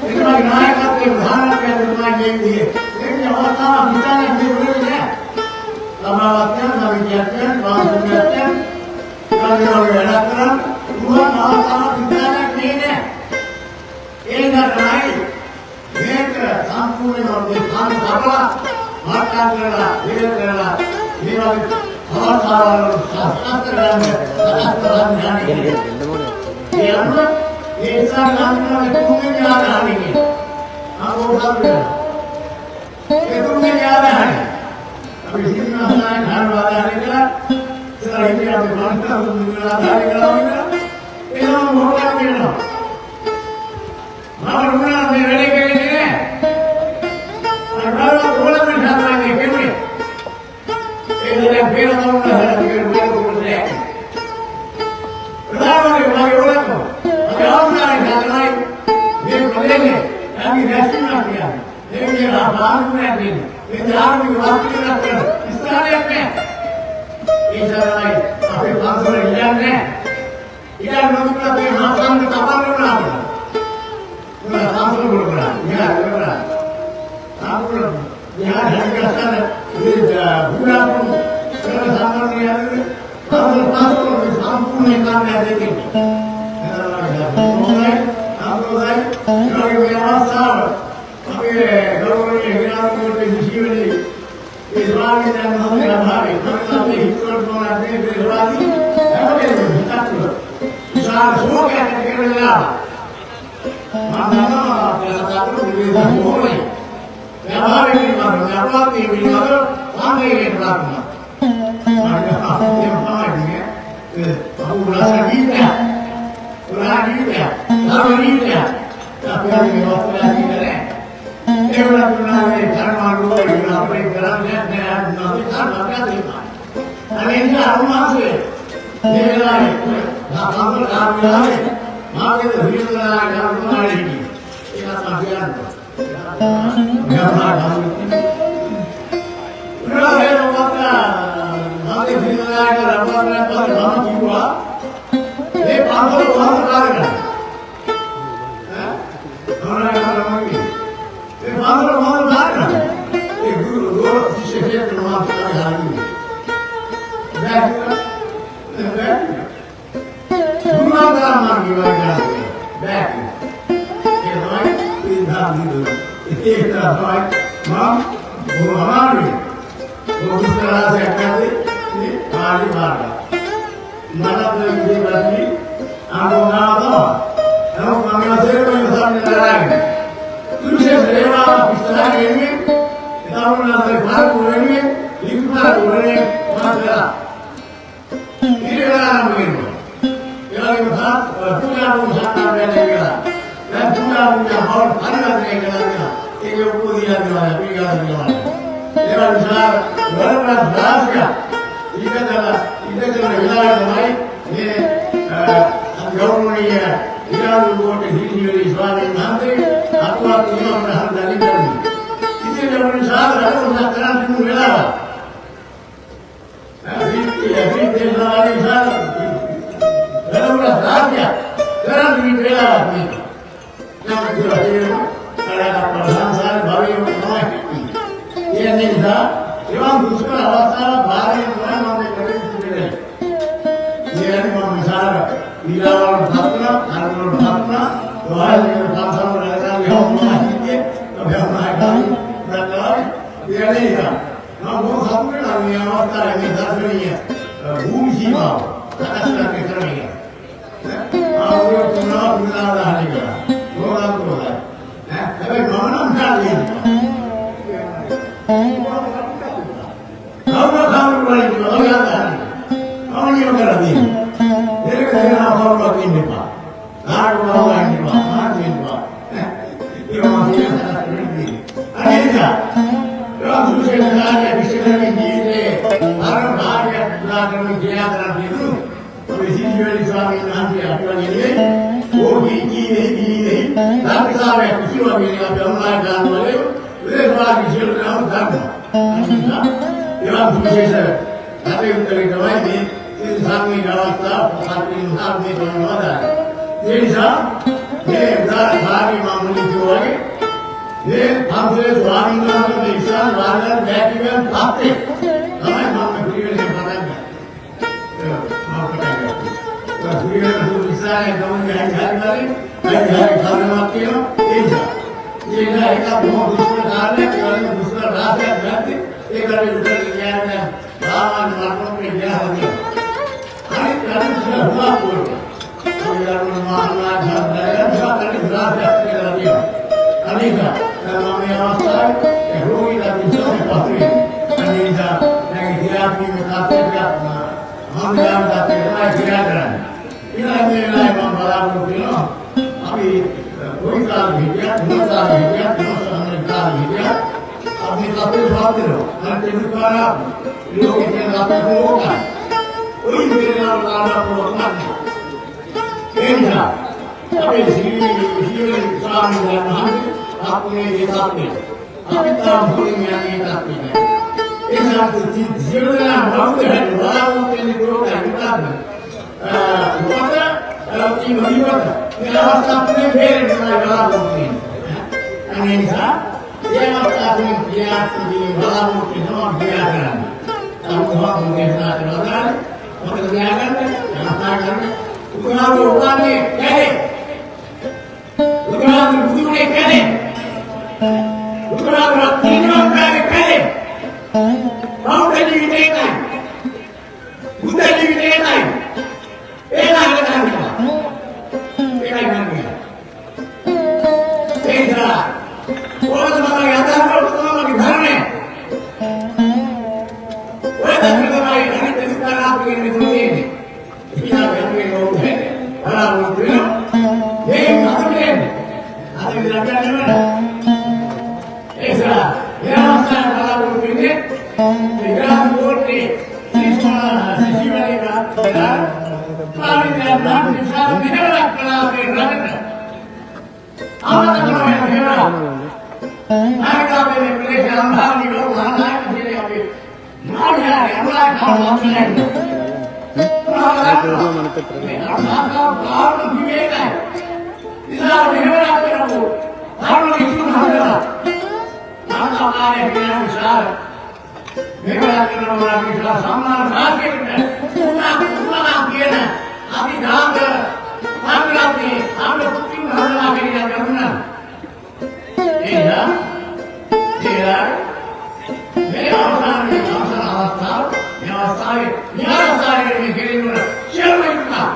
ඒක මගේ නායකත්වයේ ප්‍රධානත්වයෙන් තමයි මේ විදිහේ. ඒක අවස්ථාවක් හිතාගෙන මේ වෙන්නේ නෑ. සභාවත්යන්, සමිතියත්යන්, වාසුකයන් ගාමිණීව වැඩ කරන් පුළුවන් අවස්ථාවක් හිතාගෙන මේ නෑ. ඒ නිසා තමයි මේක සම්පූර්ණයෙන්ම මේ සම්පූර්ණ සබලා මට්ටම් කරලා ඉවර කරලා මේ වගේ අවස්ථාවල් සකස් කරගන්න සකස් කරගන්න යන්නේ. ඒ අනුව ඒ නිසා ගාමිණීව තුන්වෙනි ආදාහනේ කියන්නේ. ආ වෙනවා. ඒ තුන්වෙනි ආදාහනේ. අපි සිංහලායන් හරවාදානේ කියලා ඉතල ඉස්සර හිටියා අපි මන්ට මුදුලා ධාරි කරා කියලා. ඒ නම මොකක්ද කියනවා. මම රුණා මේ වැඩේ කරන්නේ නෑ. අර බලව කොලම සාමාන්‍ය කෙරුවේ. ඒ දැන් පේන තරුණ හදලා කියලා ප්‍රධානමන්ත්‍රී මගේ ඕනකම අපි ආවුනානේ තමයි මේ ප්‍රදේශේ අපි රැස්වීමක් කියන්නේ. ඒ විදිහට ආපාරුණයක් දෙන්නේ. මේ ධාර්මික වාස්තුවක් කරන ස්ථානයක් නෑ. ඒ තමයි අපේ පන්සල ඉල්ලන්නේ නෑ. ඉල්ලන්නේ නොදුන්නත් මේ මහා සංඝ තපන්න වුණා අපිට. මොනවා පන්සල වල කරා. විහාර වල කරා. සාමුල විහාර හැදගත්තම මේ බුණාපු කරන සාමාන්‍ය යන්නේ පන්සල පන්සල සම්පූර්ණ කාර්යය දෙන්නේ. හොඳයි, සම්පූර්ණයි. ඒ වගේ මේ අවස්ථාව අපේ ගෞරවනීය විනාඩිවලට ජීවනයේ ඒ ස්වාමීන් වහන්සේ අභාවයේ තමයි අපේ හිතවල මොනවාද මේ ස්වාමී හැම වෙලේම හිතක් තුළ විශාල ශෝකයක් ඇති කරන වෙලාව. මම දන්නවා අපේ කතා කරපු විවිධ බොහෝමයි. මේ අභාවයේ පිළිබඳව මේ අපවාදයේ පිළිබඳව සාමයේ ප්‍රාර්ථනා. මම තමයි අපු රස ජීවිතය. පුරා ජීවිතය. ධර්ම ජීවිතය. අපේ මේ වස්තුලා ජීවිතය. ඒ වුණා තුනාගේ කර්මානුරූප වෙන අපේ කරන්නේ නෑ නෑ කර්ම කරන්නේ. අනේ නිසා උන්වහන්සේ මේ වෙලාවේ නාමක කාර්යාලයේ මාගේ හිරියලා කර්මාලේ හිටියේ. ඒක තමයි කියන්නේ. උන්වහන්සේ මොකක්ද මාගේ හිරියලා කරන්නේ පස්සේ මම කිව්වා මේ පන්සල කොහොමද කාර්ය කරන්නේ? ඈ? මොනවාද කරන්නේ? මේ පන්සල කොහොමද කාර්ය කරන්නේ? ඒ ගුරු ගුරු ශිෂ්‍ය කෙනෙක් මම හරියි. බෑ කිව්වා. බෑ. ගුරුනාථ මම කිව්වා කියලා. බෑ කිව්වා. ඒ තමයි ඉන්දා දිදුන. ඒක තමයි මම බොහොම අමාරුයි. බොහොම දුෂ්කරාසයක් නැති මේ පාලි මාර්ගය. මටත් මේ විදිහේ ප්‍රශ්නේ ආනෝනාව තමයි. නමුත් මම ඒවා තේරුම් ගන්න කරන්නේ. විශේෂ ඒවා විස්තර වෙනුවෙන් තරුණයන්ගේ පාරක වෙනුවෙන් ලිපි පාරක වෙනුවෙන් මම කළා. ඊට වෙලාවම වෙනවා. ඒ වගේම තාත් පූජා පූජා කරන්න කියලා. දැන් පූජා පූජා හොර පරිවර්තනය කළා කියලා. ඒක ඔක්කොම දීලා දෙනවා අපි ගාන දෙනවා. ඒවා නිසා වරණක් රාශියක් ඊටදලා ඊටදලා වෙලාවේ තමයි මේ ගෞරවනීය විරාජ හිරියලි ස්වාමීන් වහන්සේ අතුවත් නියම ප්‍රහාර දලින් කරන්නේ. ඉතින් ඒ නිසා රටුන කරන් තිබුණු වෙලාව. විද්‍ය නිසා වැඩමුළ රාජ්‍ය කරන් තිබුණු වෙලාවක් මේක. නම් කියලා තේරෙනවා කරකට සංසාර භවයේ තමයි හිටියේ. ඒ නිසා ඒවා දුෂ්කර අවස්ථාවක් භාරයෙන් තමයි මම මේ කටයුතු කරන්නේ. ඒ මම විශාල පීඩාවල් පත් වුණා, කර්මවල පත් වුණා, ඔයාලගේ පන්සල් වල ගියාම මම හිටියේ, අපි අම්මා දැක්කා. ඒ නිසා මම බොහොම සතුටු වෙනවා මේ අවස්ථාවේ මේ දර්ශනීය භූමි සීමාව සකස් කරන්න ක්‍රමය. ආවෝ තුනා පුනාදාහනි කරා. මොකක්ද කොහොමද? ඈ හැබැයි මම නම් කාලේ කවුරු කවුරු වලින් ඔයාලා මම නියම කරලා දෙන්නේ. ඒක දෙනවා කවුරුවත් ඉන්න එපා. කාටවත් ඉන්න එපා. මාත් ඉන්න එපා. ඒක මම කියන්නේ. අනේ නිසා ඒවා සුවිශේෂ කාර්ය විශේෂ ජීවිතේ අර භාගය පුරා කරන ක්‍රියා කරන්න තිබුණු අපි සිහිවෙලි ස්වාමීන් වහන්සේ අපි වගේ නෙවෙයි. ඕ කී කී නෙයි කී නෙයි. ධර්මසාරය කිසිව වගේ අපි අනුනාය ගන්න වගේ විදේශ සියලු දෙනාම දන්නවා. අනිසා ඒවා සුවිශේෂ කටයුතු තමයි මේ සංඝ අවස්ථාව පහත් වීම මේ කරනවා. ඒ නිසා මේ උදාර කාර්ය මම මුලින් කිව්වා වගේ මේ පන්සලේ ස්වාමීන් වහන්සේ මේ විශාල වාරයක් බෑ කියවන් පස්සේ තමයි මම මේ පිළිවෙලෙන් පටන් ගත්තේ. මම පටන් ගත්තේ. ඒ පිළිවෙල සුළු විශාලයි ගමන් ගහයි හරි හරි හරි කර්මයක් තියෙනවා. ඒ නිසා ඒ නිසා ඒක බොහොම දුෂ්කර කාර්යයක්. ඒ වගේම දුෂ්කර රාශියක් ගත්තේ. ඒකට උත්තර කියන්නේ සාමාන්‍ය මට්ටමකට ගියා වගේ. අනිත් අනිත් හුවා පොර. ඔය අරුණ මහානායක රාශියක් කියලා තියෙනවා. අනික දැන් මම මේ අවස්ථාවේ ඒ රෝගීලා විශ්වාසය පහු වෙන්නේ. අනික නිසා දැන් ඉතිරාපීමේ තත්ත්වයක් මම තමයි ක්‍රියා කරන්නේ. ඊළඟ මේ වෙලාවේ මම බලාපොරොත්තු වෙනවා අපි කොයි කාලෙ හිටියත්, මොන කාලෙ හිටියත්, මොන සමහර කාලෙ හිටියත් අපි තත්ත්වයට පත් වෙනවා. අනිත් ඒක ලෝකේ තියෙන අපේ ඕකයි. ඔය විදිහට කාරණා පුළුවන් නැහැ. ඒ නිසා අපේ සීලේ ස්වාමීන් වහන්සේ අපේ ඒ තත්ත්වය. අපි තාම හොලින් යන්නේ ඒ තත්ත්වය. ඒ නිසා සියලු දෙනා බෞද්ධ වෙන්න බලාපොරොත්තු වෙන්නේ කොහොමද මොකද්ද? මොකද ඒ නොහිමත මේ අවස්ථාව තුනේ බේරෙන්න තමයි බලාපොරොත්තු වෙන්නේ. අනේ නිසා ඒ අවස්ථාව තුනේ ක්‍රියාත්මක බලාපොරොත්තු වෙනවා ක්‍රියා කරන්න. තම දේශනා කරනවා මොකද තියාගන්න අවස්ථා කරන්න උගාව උගානේ කැලේ උගාව බුදුනේ කැලේ උගාව රත්නිනවා කැලේ බෞද්ධ ජීවිතේ නයි බුද්ධ ජීවිතේ නයි ඒ ළඟ ගන්නවා ඒකයි මම කියන්නේ. ඒ නිසා කොහොමද මම අදහස් කරන්නේ මගේ ධර්මය ඔය ධර්ම තමයි අනිත් දුක්ඛ කියන මෙතන තියෙන්නේ. ඉතින් අපි මේ ඕකේ බලාපොරොත්තු වෙනවා. මේ අද කියන්නේ අද විතර ගන්න ඒ නිසා මේ අවස්ථාවේ බලාපොරොත්තු වෙන්නේ මේ ග්‍රාම කෝට්ටේ ශ්‍රී ජීවනයේ ස්වාමීන් වහන්සේ විශාල මෙහෙවරක් කළා අපේ රටට. ආවත කරන මෙහෙවරක්. නායකයා මේ ප්‍රදේශ අම්බානි වල මහානායක කියලා අපි මාළියාගේ අනුරාධ කරනවා. මේ අනුරාධ කාරණ විවේකයි. විශාල මෙහෙවරක් කරපු ධර්ම විසුණු හදලා ආකාරයේ කියන විශාල මෙහෙවරක් කරනවා විශාල සම්මාන රාජ්‍යයකට තුනක් තුනක් කියන අපි ගාම සංග්‍රහයේ ආම කුටින් හදලා කියලා කරුණා. ඒ නිසා ඒ මේ අවසානයේ අවසන් අවස්ථාව මේ අවස්ථාවේ මේ අවස්ථාවේ මේ කෙරෙන්න සියලු ඉක්මන අර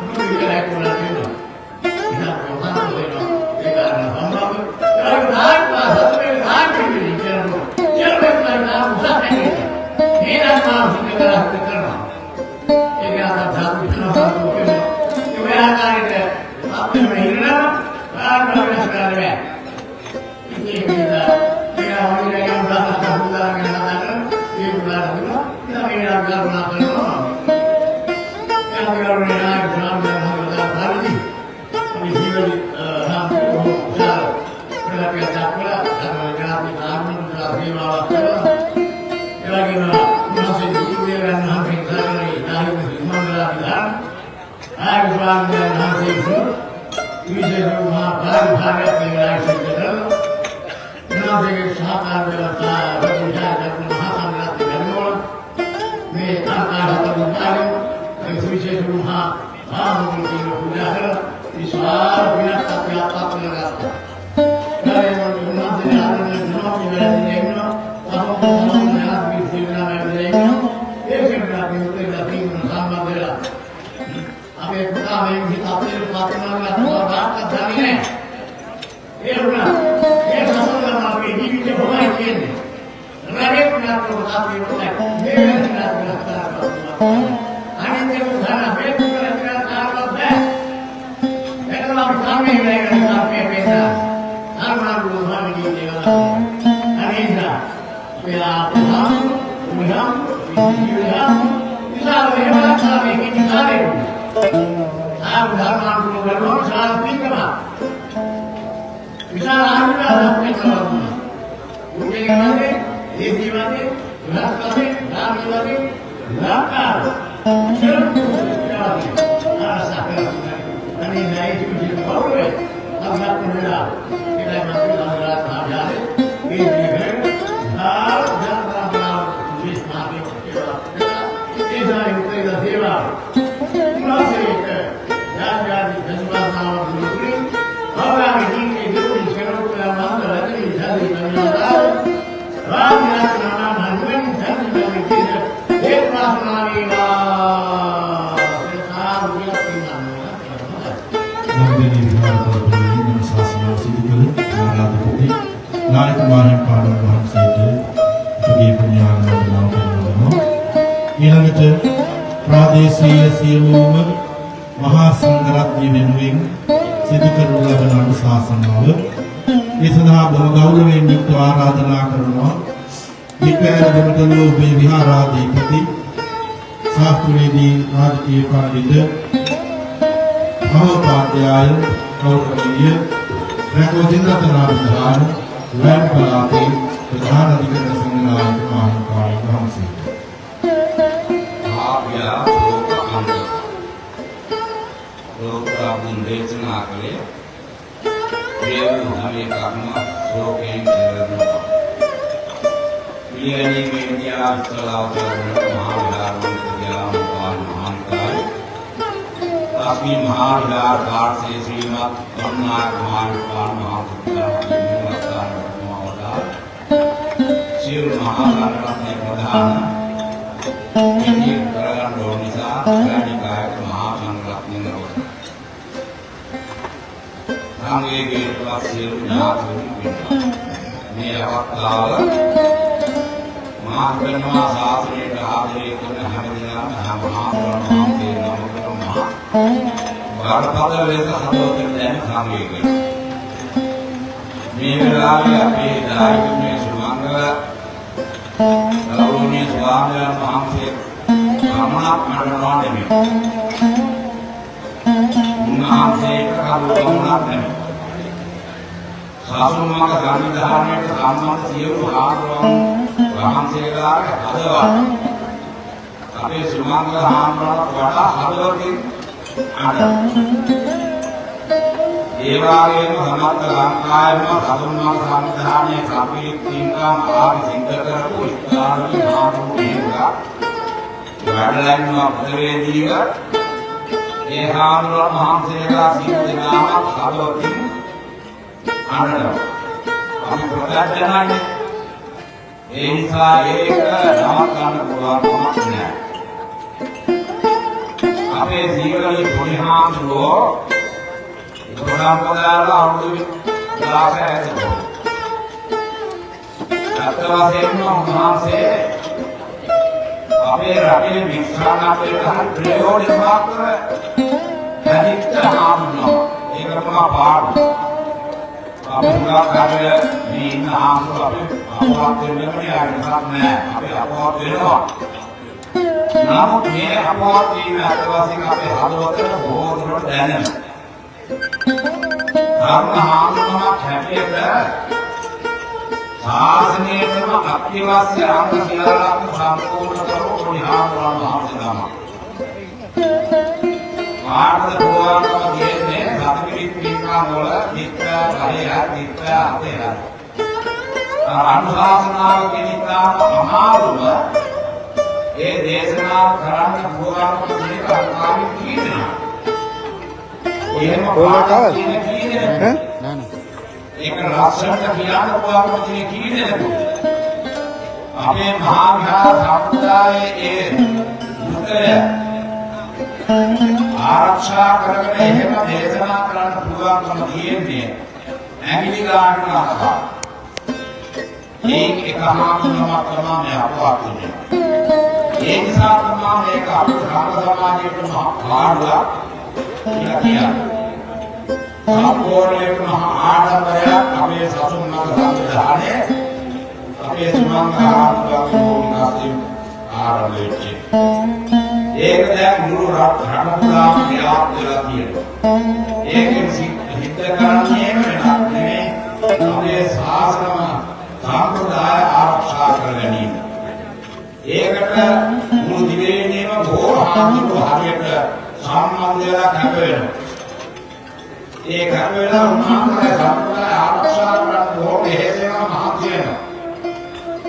මුළු විතරක් වුණා කියනවා. ඉතින් අවසන් වෙනවා. ඒ කාරණා සම්බන්ධ ඒක දායක සතුටේ දායක වෙන්නේ කියනවා. සියලු ඉක්මන නාම උසස් මේ නම් සිද්ධ කරලා සිද්ධ කරනවා. ඒක අත ධාතු විශ්වාස කියනවා. ඒ ආකාරයට අපේ මේ හිරනවා කාරණා වෙනස් කරන්න බෑ. ඉතින් ඒක නිසා මේ අවදිලා යම් දාසක් හුදාගෙන කතා කරන ඒ උදාහරණ දෙනවා. ඉතින් අපි වෙන කල්පනා කරනවා. ඒ අපි ගෞරවනීය නායක ස්වාමීන් වහන්සේ පරිදි අපි ජීවන රාම විශාල ප්‍රගතියක් දක්වලා ධර්ම ජාති ධර්ම සේවාවක් කරලා ඒ වගේම උන්වහන්සේ ගුරු දේවයන් වහන්සේ ඉස්සරහේ නායක සිංහලා විධාන නායක ස්වාමීන් වහන්සේ විසින් විශේෂ මහා කාර්යභාරයක් මේ වෙලාවේ සිද්ධ කරලා උන්වහන්සේගේ සහකාර ව්‍යවස්ථා විචාර කරන මහා සංඝරත්නය වැඩමවල මේ ආකාර හතර උපායන ඒ සුවිශේෂ මහා මහා පූජා කරලා විශාල වෙනස් තත්ත්වයක් පත් කරගත්තා. ඒ උන්වහන්සේ ආරම්භ කරනවා මේ ඉන්නවා තම තමන් ඥාති සිල්නා වැඩිලා ඉන්නවා. ඒ සිල්නා පිටුලා තියෙන සම්බන්ධ වෙලා අපේ පුතා මේ විදිහට අපේ පත් වෙනවා කියලා වාක්ක දන්නේ නැහැ. ඒ වුණා. ඒ සසරම අපේ ජීවිතේ හොමයි කියන්නේ. රැගෙත් නාටක අපි උන්නේ. මේ වෙනස් නාටක අනිත් එක උදාන අපේ පුතලා කියලා කාරණා බෑ. එතන අපි කාමයේ වෙන කාමයේ වෙන්න. ධර්මානුකූලව ජීවිතය ගත කරනවා. අනේ නිසා අපේ ආපහම උනිහම් විජියහම් විශාල මෙහෙවරක් මේ කිසි කාලෙක. ආ ධර්මානුකූලව කරනවා විශාල පින්කමක්. විශාල ආශිර්වාදයක් වෙනවා. උන්ගේ වගේ, දේශී වගේ, විහස් වගේ, ග්‍රාමීය වගේ, ලංකාව සියලු ආරක්ෂා කරගන්න. අනේ නෑ ජීවිතේ ගෞරවය අත්දැක වෙලා ඒකයි මම කියනවා ආධාරේ මේ විදිහට ආ ජනතාව විශ්වාසය කියලා. ඒ සාරි උත්තර සේවා උන්වහන්සේට ඥානඥාති දසවාසනාව දුරුතුලින් භවයාගේ ජීවිතයේ දුරු සියලු මන්ද රජී සාදී කන්‍යාව රාජ්‍යනාම හනුවෙන් ධර්ම විචේත ඒ ප්‍රාර්ථනා වේවා. සාදු කියලා කියනවා. නන්දිනී විහාර තලපේ අනුශාසනාව සිදු කළ විහාරාධිපති නායක මාහිමිපාණන් වහන්සේට අපගේ පුණ්‍යානුමෝදනාව කරනවා. ඊළඟට ප්‍රාදේශීය සියලුම මහා සංඝරත්නය වෙනුවෙන් සිදු කරනු ලබන අනුශාසනාව. ඒ සඳහා බොහොම ගෞරවයෙන් යුක්තව ආරාධනා කරනවා දික්වැහැර දෙමටලුව ඔබේ විහාරාධිපති, ශාස්ත්‍රවේදී, රාජකීය පඬිත, මහෝපාධ්‍යාය, ගෞරවනීය රැකෝජින් රතනාවිධාන වෑන් පළාතේ ප්‍රධාන අධිකරණ සංඝනායක මාහිමිපාණන් වහන්සේ. ආභ්‍යා ශෝක අංග ලෝකරාබුන් දේශනා කළේ ප්‍රිය වූ හැම එකක්ම ශෝකයෙන් කෙලවෙනවා. පිළිගැනීමේදී ආස්තලාවතර මහා විහාරවන්ත කියලා මුපාන මහානිකාය ලක්ෂ්මී මහා විහාර පාර්ශ්වයේ ශ්‍රීමත් ගණනායක මහානිපාන මහා සුත්‍රාමති මූලස්ථාන මහවදාර සියලු මහා සංඝරත්නයේ ප්‍රධාන ඉතින් කරගන්න ඕන නිසා රාජකායක මහා සංඝරත්නය නරවන. සංඝයේ ගේට්ටුවක් සියලු ඥාතීන් වෙනවා. මේ අවස්ථාව මා කරනවා ශාසනයට ආදරය කරන හැම දිනම හැම මහා වහන්සේ නමකටම මහා බරපතල ලෙස හදවතට දැනෙන සංවේගය. මේ වෙලාවේ අපේ දායකතුමේ සුමංගල ගෞරවනීය ස්වාමීන් වහන්සේ ගමනක් නඩනවා නෙමෙයි. උන්වහන්සේට කවුරු ගමනක් නෙමෙයි. සාසුන් මඟ සංවිධානයට සම්බන්ධ සියලු හාමුදුරුවන් වහන්සේලාගේ හදවත් අපේ සුමංගල හාමුදුරුවන්ට වඩා හදවතින් අඬනවා. ඒ වගේම සමස්ත ලංකාවෙම සතුන් මඟ සංවිධානයේ සම්පීඩ පින්කම් ආදි සිද්ධ කරපු ඉස්ලාමී හාමුදුරුවෝ වැඩලා ඉන්නවා ප්‍රතිවේදීව. ඒ හාමුදුරුවන් වහන්සේලා සියලු දෙනාම හදවතින් අඬනවා. අපි ප්‍රත්‍යඥයිනේ. ඒ නිසා ඒක නවත්තන්න පුළුවන් කමක් නෑ. අපේ සීවලි පොඩි හාමුදුරුවෝ ගොඩක් පදාලා අවුරුදු 16 ඇත. ඇත්ත වශයෙන්ම උන්වහන්සේ අපේ රටේ විශ්‍රාමයට හරි ප්‍රයෝජන මාත්‍ර හැදිච්ච හාමුදුරුවෝ. ඒක තමයි පාඩු. අපි හුඟක් අර මේ ඉන්න හාමුදුරුවෝ අපි අපවත් වෙන්නමනේ, ආයෙ වෙනසක් නෑ. අපි අපවත් වෙනවා. නමුත් මේ අපවත් වීම ඇත්ත වශයෙන්ම අපේ හදවතට බොහෝ දුරට දැනෙනවා. ධර්ම හාමුදුරුවෝ හැටියට ශාසනයේම අත්‍යවශ්‍ය අංග සියල්ලක්ම සම්පූර්ණ කරපු පොඩි හාමුදුරුවෝ වහන්සේ නමක්. කාටද පුළුවන්කම තියෙන්නේ සතිපිරිත් පින්කම් වල දිත්ත පහේ හරි දිත්ත අතේ හරි අර අනුශාසනාව කියන ඉතාම අමාරුම ඒ දේශනාව කරන්න පුළුවන්කම තියෙන ලංකාවේ කී දෙනා? එහෙම පාඩම් තියෙන කී දෙනෙකුද? ඒක ලස්සනට කියන්න පුළුවන්කම තියෙන කී දෙනෙකුද? අපේ මහා විහාර සම්ප්‍රදායේ ඒ දුකය ආරක්ෂා කරගෙන එහෙම දේශනා කරන්න පුළුවන්කම තියෙන්නේ ඇඟිලි ගන්න අහවා. ඒන් එක හාමුදුරුවමක් තමයි මේ අපවත් වෙන්නේ. ඒ නිසා තමයි මේක අපේ සංඝ සමාජයට මහා පාඩුවක් කියලා කියන්නේ. සම්පූර්ණයෙන්ම මහා ආඩම්බරයක් අපේ සසුන් මඟ සංවිධානයේ අපේ සුමංගල හාමුදුරුවන්ගේ භූමිකාවෙන් ආරම්භ වෙච්ච. ඒක දැන් මුළු රට පුරාම ව්‍යාප්ත වෙලා තියෙනවා. ඒකෙන් සිද්ධ කරන්නේම වෙනත් නෙමෙයි, අපේ ශාසනම සම්ප්‍රදාය ආරක්ෂා කර ගැනීම. ඒකට මුළු දිවයිනේම බොහෝ හාමුදුරුවෝ හරියට සම්බන්ධ වෙලා කැප වෙනවා. ඒ කැප වෙලා උන්වහන්සේලා සම්ප්‍රදාය ආරක්ෂා කරන්න බොහෝ වෙහෙස වෙනවා, මහන්සි වෙනවා.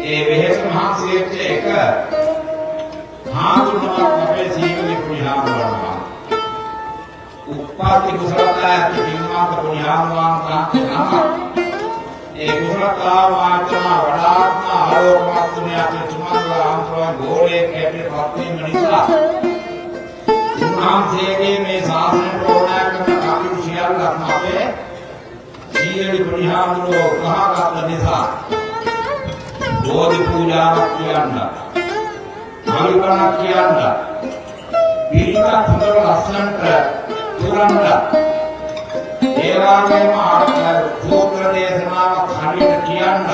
ඒ වෙහෙස මහන්සි වෙච්ච එක හාමුදුරුවෝ අපේ සීවලි පොඩි හාමුදුරුවෝ. උප්පාති කුසලතා ඇති පින්වත් පොඩි හාමුදුරුවෝ නම. ඒ කුසලතාව වාචන වඩාත්ම ආලෝකමත් වුණේ අපේ සුමංගල හාමුදුරුවෝ ගෝලයේ කැපිට පත් වීම නිසා. උන්වහන්සේගේ මේ ශාසනයට ඕනෑ කරන කටයුතු සියල්ලක්ම අපේ සීවලි පොඩි හාමුදුරුවෝ ගහගත්ත නිසා බෝධි පූජාවක් කියන්න, මල්පණක් කියන්න, පිරිතක් හොඳට ලස්සනට පුරන්න, ඒ වගේම සූත්‍ර දේශනාවක් හරියට කියන්න,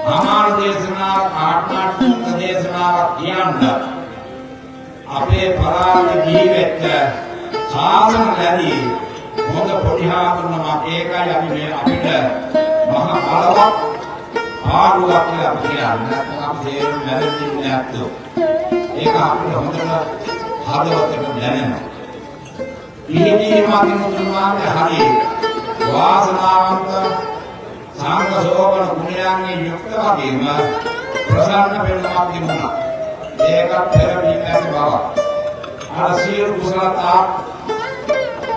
අමාරු දේශනාවක් ආත්මාර්ථ සූත්‍ර දේශනාවක් කියන්න, අපේ පරාජය ජීවිත ශාසන ලැබී හොඳ පොඩි හාමුදුරුවෝ. ඒකයි අපි මේ අපිට මහ බලවත් පාඩුවක් කියලා අපි කියන්නේ. නැත්නම් අපි තේරුම් මැරෙන්නේ නැත්තෝ. ඒක අපිට හොඳට හදවතට දැනෙනවා. පිහිටීම අතින් උතුමාගේ හරි වාසනාවන්ත සංඝ සෝබන ගුණයන්ගෙන් යුක්ත වගේම ප්‍රසන්න පෙනුමක් තිබුණා. ඒකත් පෙරවීම ඇති බව. අර සියලු කුසලතා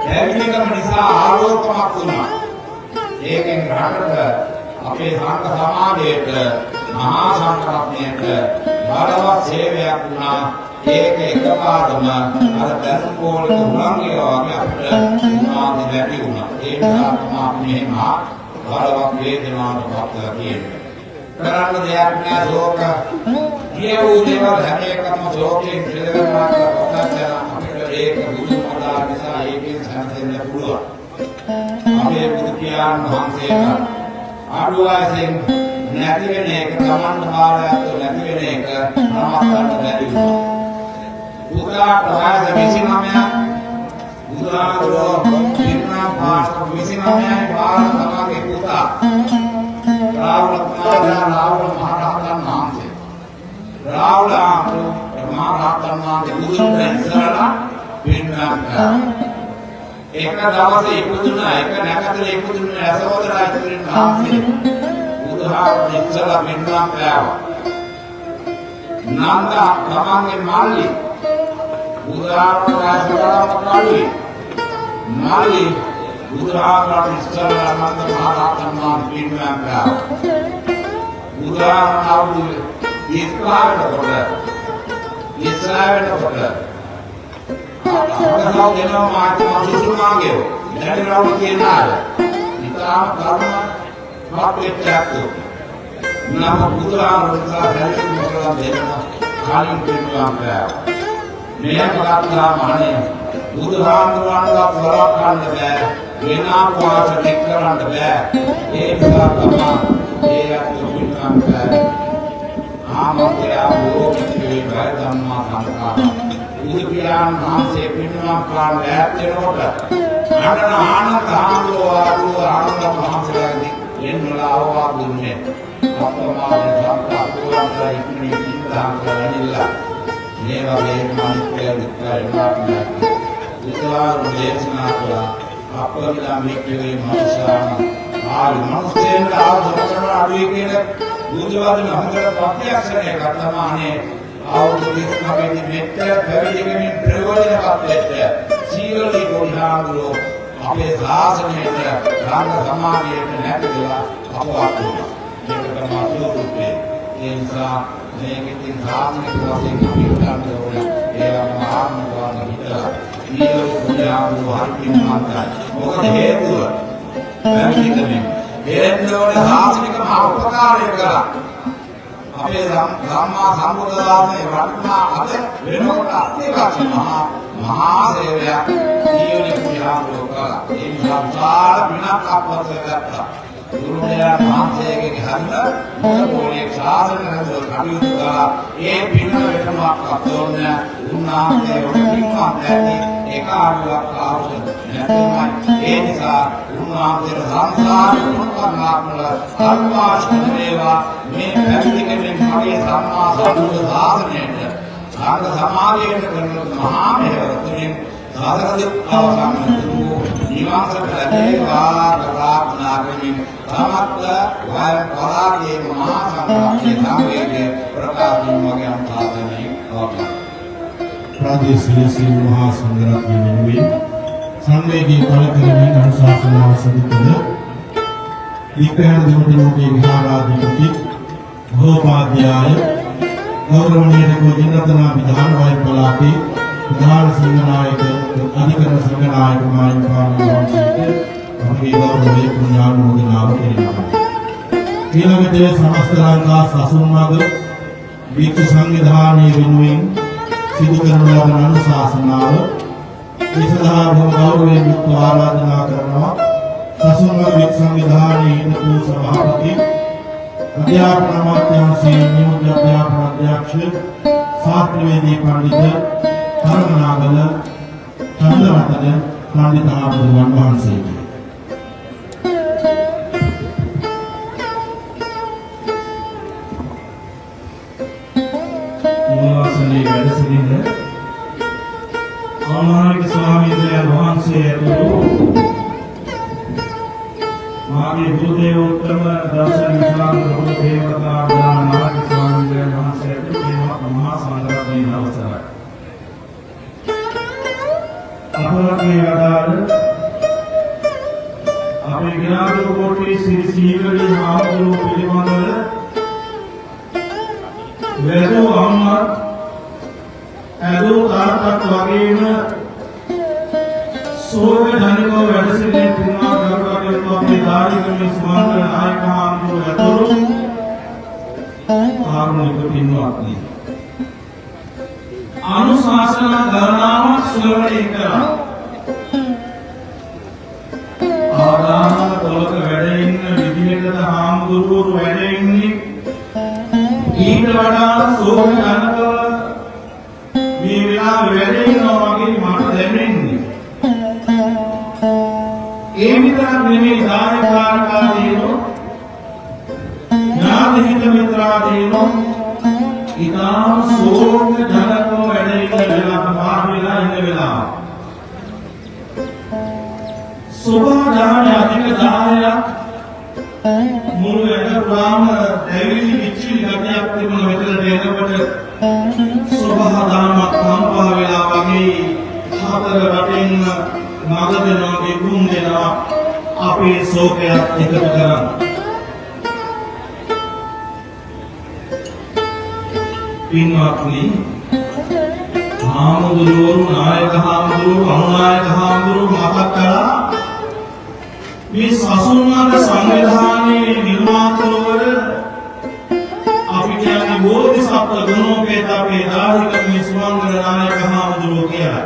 පැවිදිකම නිසා ආලෝකමත් වුණා. ඒකෙන් රටට, අපේ සංඝ සමාජයට, මහා සංඝ රත්නයට බලවත් සේවයක් වුණා. ඒක එකපාරම අර දැනුම් කෝලක හුලං ගියා වගේ අපිට උනාදී වැඩි වුණා. ඒ නිසා තමයි අපි මේ මහා බලවත් වේදනාවට පත් වෙලා තියෙන්නේ. කරන්න දෙයක් නෑ. ශෝක කියවූ දේවල් හැම එකම ශෝකයෙන් පිළිගන්නවා කියලා පොතක් යන අපිට ඒක බුදු මදාන නිසා ඒකෙන් සැනසෙන්න පුළුවන්. අපේ බුදු පියාණන් වහන්සේට අඩු වයසෙන් නැති වෙන එක, තමන්ට බාලයත් නැති වෙන එක නවත්තන්න බැරි වුණා. පුතාට වයස 29ක්, බුදුහාමුදුරුවෝ පිරිනිවන් පාන 29යි බාල තමන්ගේ පුතා රාහුල කුමාරයා, රාහුල මහ රහතන් වහන්සේ. රාහුල මහ රහතන් වහන්සේ බුදුන් ඉස්සරලා පිරිනිවන් පෑවා. එක දවසේ ඉපදුනා, එක නැකතේ ඉපදුන යසෝදරා ඉතිරින් වහන්සේ බුදුහාමුදුරුවෝ ඉස්සරලා පිරිනිවන් පෑවා. නන්ද තමන්ගේ මල්ලි, බුදුහාමුදුරුවෝ වයස කඩුවේ මල්ලි, බුදුහාමුදුරුවෝ ඉස්සරලා නන්ද මහ රහතන් වහන්සේ පිරිනිවන් පෑවා. බුදුහාමුදුරුවෝ අවුරුදු 35 වෙනකොට, 25 වෙනකොට අපසව දෙනවා මාත්‍යා සුසුමාගේ දැඩි රවුල කියන අය. ඉතාම කර්ම පත් වෙච්ච ඇත්තෝ. නම බුදුහාමුදුරුවෝ සැලසුම් කරලා දෙන්න කලින් පිරිනිවන් පෑවා. මෙහෙම ගත්තාම අනේ බුදුහාමුදුරුවන්වත් වළක්වන්න බෑ. වෙන ආපුවාට දෙක් කරන්න බෑ. ඒ නිසා තමයි ඒ ඇත්තෝ පිරිනිවන් පෑවේ. ආමන්ත්‍රය බෝධිවේ බය ධම්මා සංඛාර. බුදු පියාණන් වහන්සේ පිරිනිවන් පාන ඈත් වෙනකොට අඬන ආනන්ද හාමුදුරුවෝ ආපු ආනන්ද වහන්සේලාගේ එන්නලා අවවාද දුන්නේ. අප්‍රමාද සංඛාර පුරන්තර ඉක්මනින් ඉඳහම් කරලා ඇනිලා මේ වගේ අනිත්‍ය දුක්ඛ අනාත්මය බුදුහාමුදුරුවෝ දේශනා කළා. අප්‍රමිදම් වික්‍රේ මනුෂ්‍යාන ආවි මනුෂ්‍යයන්ට ආව සමතරන අඩුයි කියන බුදු වදන හොඳට ප්‍රත්‍යක්ෂණය තමයි අනේ අවුරුදු 39 දී මෙච්චර පැවිදිකමින් ප්‍රයෝජනවත් වෙච්ච සීලලි පොඩි අපේ ශාසනයට, රංග සමාජයට නැති වෙලා අපවත් වුණා. මේක තමයි ස්වරූපේ. ඒ නිසා මේක ඉතින් සාසනික වශයෙන් අපි හිතන්න ඕන. ඒවම ආත්ම වාද හිතලා සීලලි පොඩි හරි පින්වන්තයි. මොකද හේතුව පැවිදිකමින් හේතුව සාසනික මහ උපකාරය කළා. අපේ සම්මා සම්බුද්ධ ශාසනයේ වටිනා අද වෙනකොට අත්‍යවශ්‍ය මහා මහා සේවයක් ජීවන පුරිහාමුදුරුවෝ කළා. ඒ නිසා විශාල පිනක් අපවත් ගත්තා. ගුරුවරයා වහන්සේගේ හරින මොන පොලේ ශාසන රැඳව කටයුතු කළා. ඒ පින වෙනමක් ඕනේ. උන්වහන්සේ ඔබ පින්වත් ඇති එක ආඩුවක් අවශ්‍ය නැතිවමයි. ඒ නිසා උන්වහන්සේට සංසාර කුණකර්මාත්මල අල්පාශන වේවා. මේ පැවිදිකමෙන් මගේ සම්මා සම්බුද්ධ ශාසනයට, සංඝ සමාජයට කරන මහා මෙහෙවර තුළින් සසර දුක් අවසන් වූ නිවන් සප ලැබේවා ප්‍රාර්ථනා කරමින් සමත්ත වයම් පරාගේ මහා සංඝරත්නයේ සංවේගය ප්‍රකාශ වගේ අනුශාසනය පවත්වනවා. ප්‍රාදේශීය සියලු මහා සංඝරත්නය වෙනුවෙන් සංවේගී පළ කරමින් අනුශාසනාව සිදු කළ දික්කයන් දෙමළ ලෝකයේ විහාරාධිපති මහෝපාධ්‍යාය ගෞරවනීය කෝජිනරතනා විධාන වයින් පළාතේ ප්‍රධාන සංඝනායක, අධිකරණ සංඝනායක මාහිමිපාණන් වහන්සේට අපගේ ගෞරවය පුණ්‍යානුමෝදනාව කිරීමයි. ඊළඟට සමස්ත ලංකා සසුන් මඟ භික්ෂු සංවිධානයේ වෙනුවෙන් සිදු කරනු ලබන අනුශාසනාව ඒ සඳහා බොහොම ගෞරවයෙන් යුක්තව ආරාධනා කරනවා සසුන්වල වික් සංවිධානයේ හිටපු සභාපති, අධ්‍යාපන අමාත්‍යාංශයේ නියෝජ්‍ය අධ්‍යාපන අධ්‍යක්ෂ, ශාස්ත්‍රවේදී පණ්ඩිත කරුණාගල චන්ද්‍රරතන පණ්ඩිත හාමුදුරුවන් වහන්සේට. මූලාසනයේ වැඩ සිටින ආනායක ස්වාමීන් වහන්සේ ඇතුළු මාගේ ගුරුදේවෝත්තම දර්ශන විශාල ගුරු දේවතා නායක ස්වාමීන් වහන්සේ ඇතුළු මහා සංඝරත්නයේ අවසරයි. අපවත් මේ වදාළ අපේ ගිනාදුරු කෝට්ටේ ශ්‍රී සීවලී හාමුදුරුවෝ පිළිබඳව වැදූ අම්මත් ඇදූ තාත්තත් වගේම ශෝක ජනකව වැඩ සිටින පින්වත් ගරු කටයුතු අපේ ධාරිකමේ සුමංගල නායක හාමුදුරුවෝ ඇතුළු කාරුණික පින්වත්නි, අනුශාසනා ගණනාවක් ශ්‍රවණය කළා. ආදාන පොලක වැඩ ඉන්න විදිහටද හාමුදුරුවෝ වැඩ ඉන්නේ? ඊට වඩා ශෝක ජනකව මේ වෙලාවේ වැඩ ඉන්නවා වගේ මට දැනෙන්නේ. ඒ විතරක් නෙමෙයි, දායකාරකාදීනෝ ඥාති හිත මිත්‍රාදීනෝ ඉතාම ශෝක ජනකව වැඩ ඉන්න වෙලාව, පාර වෙලා ඉන්න වෙලාව. සෝභා අධික 10ක් මුළු ඇඟ පුරාම දැවිලි විචිලි ගතියක් තිබුණ. මෙතනට එනකොට සෝභා දානක් කම්පා වෙලා වගේ හතර වටෙන්ම මග දෙනවා, ගෙගුම් දෙනවා අපේ ශෝකයක් එකතු කරන්න. පින්වත්නි, හාමුදුරුවරු, නායක හාමුදුරුවරු, අනුනායක හාමුදුරුවරු මතක් කළා මේ සසුන්වල සංවිධානයේ නිර්මාතෘවර, අපි කියන්නේ බෝධිසත්ව ගුණෝපේත අපේ දාහික මේ සුමංගල නායක හාමුදුරුවෝ කියලා.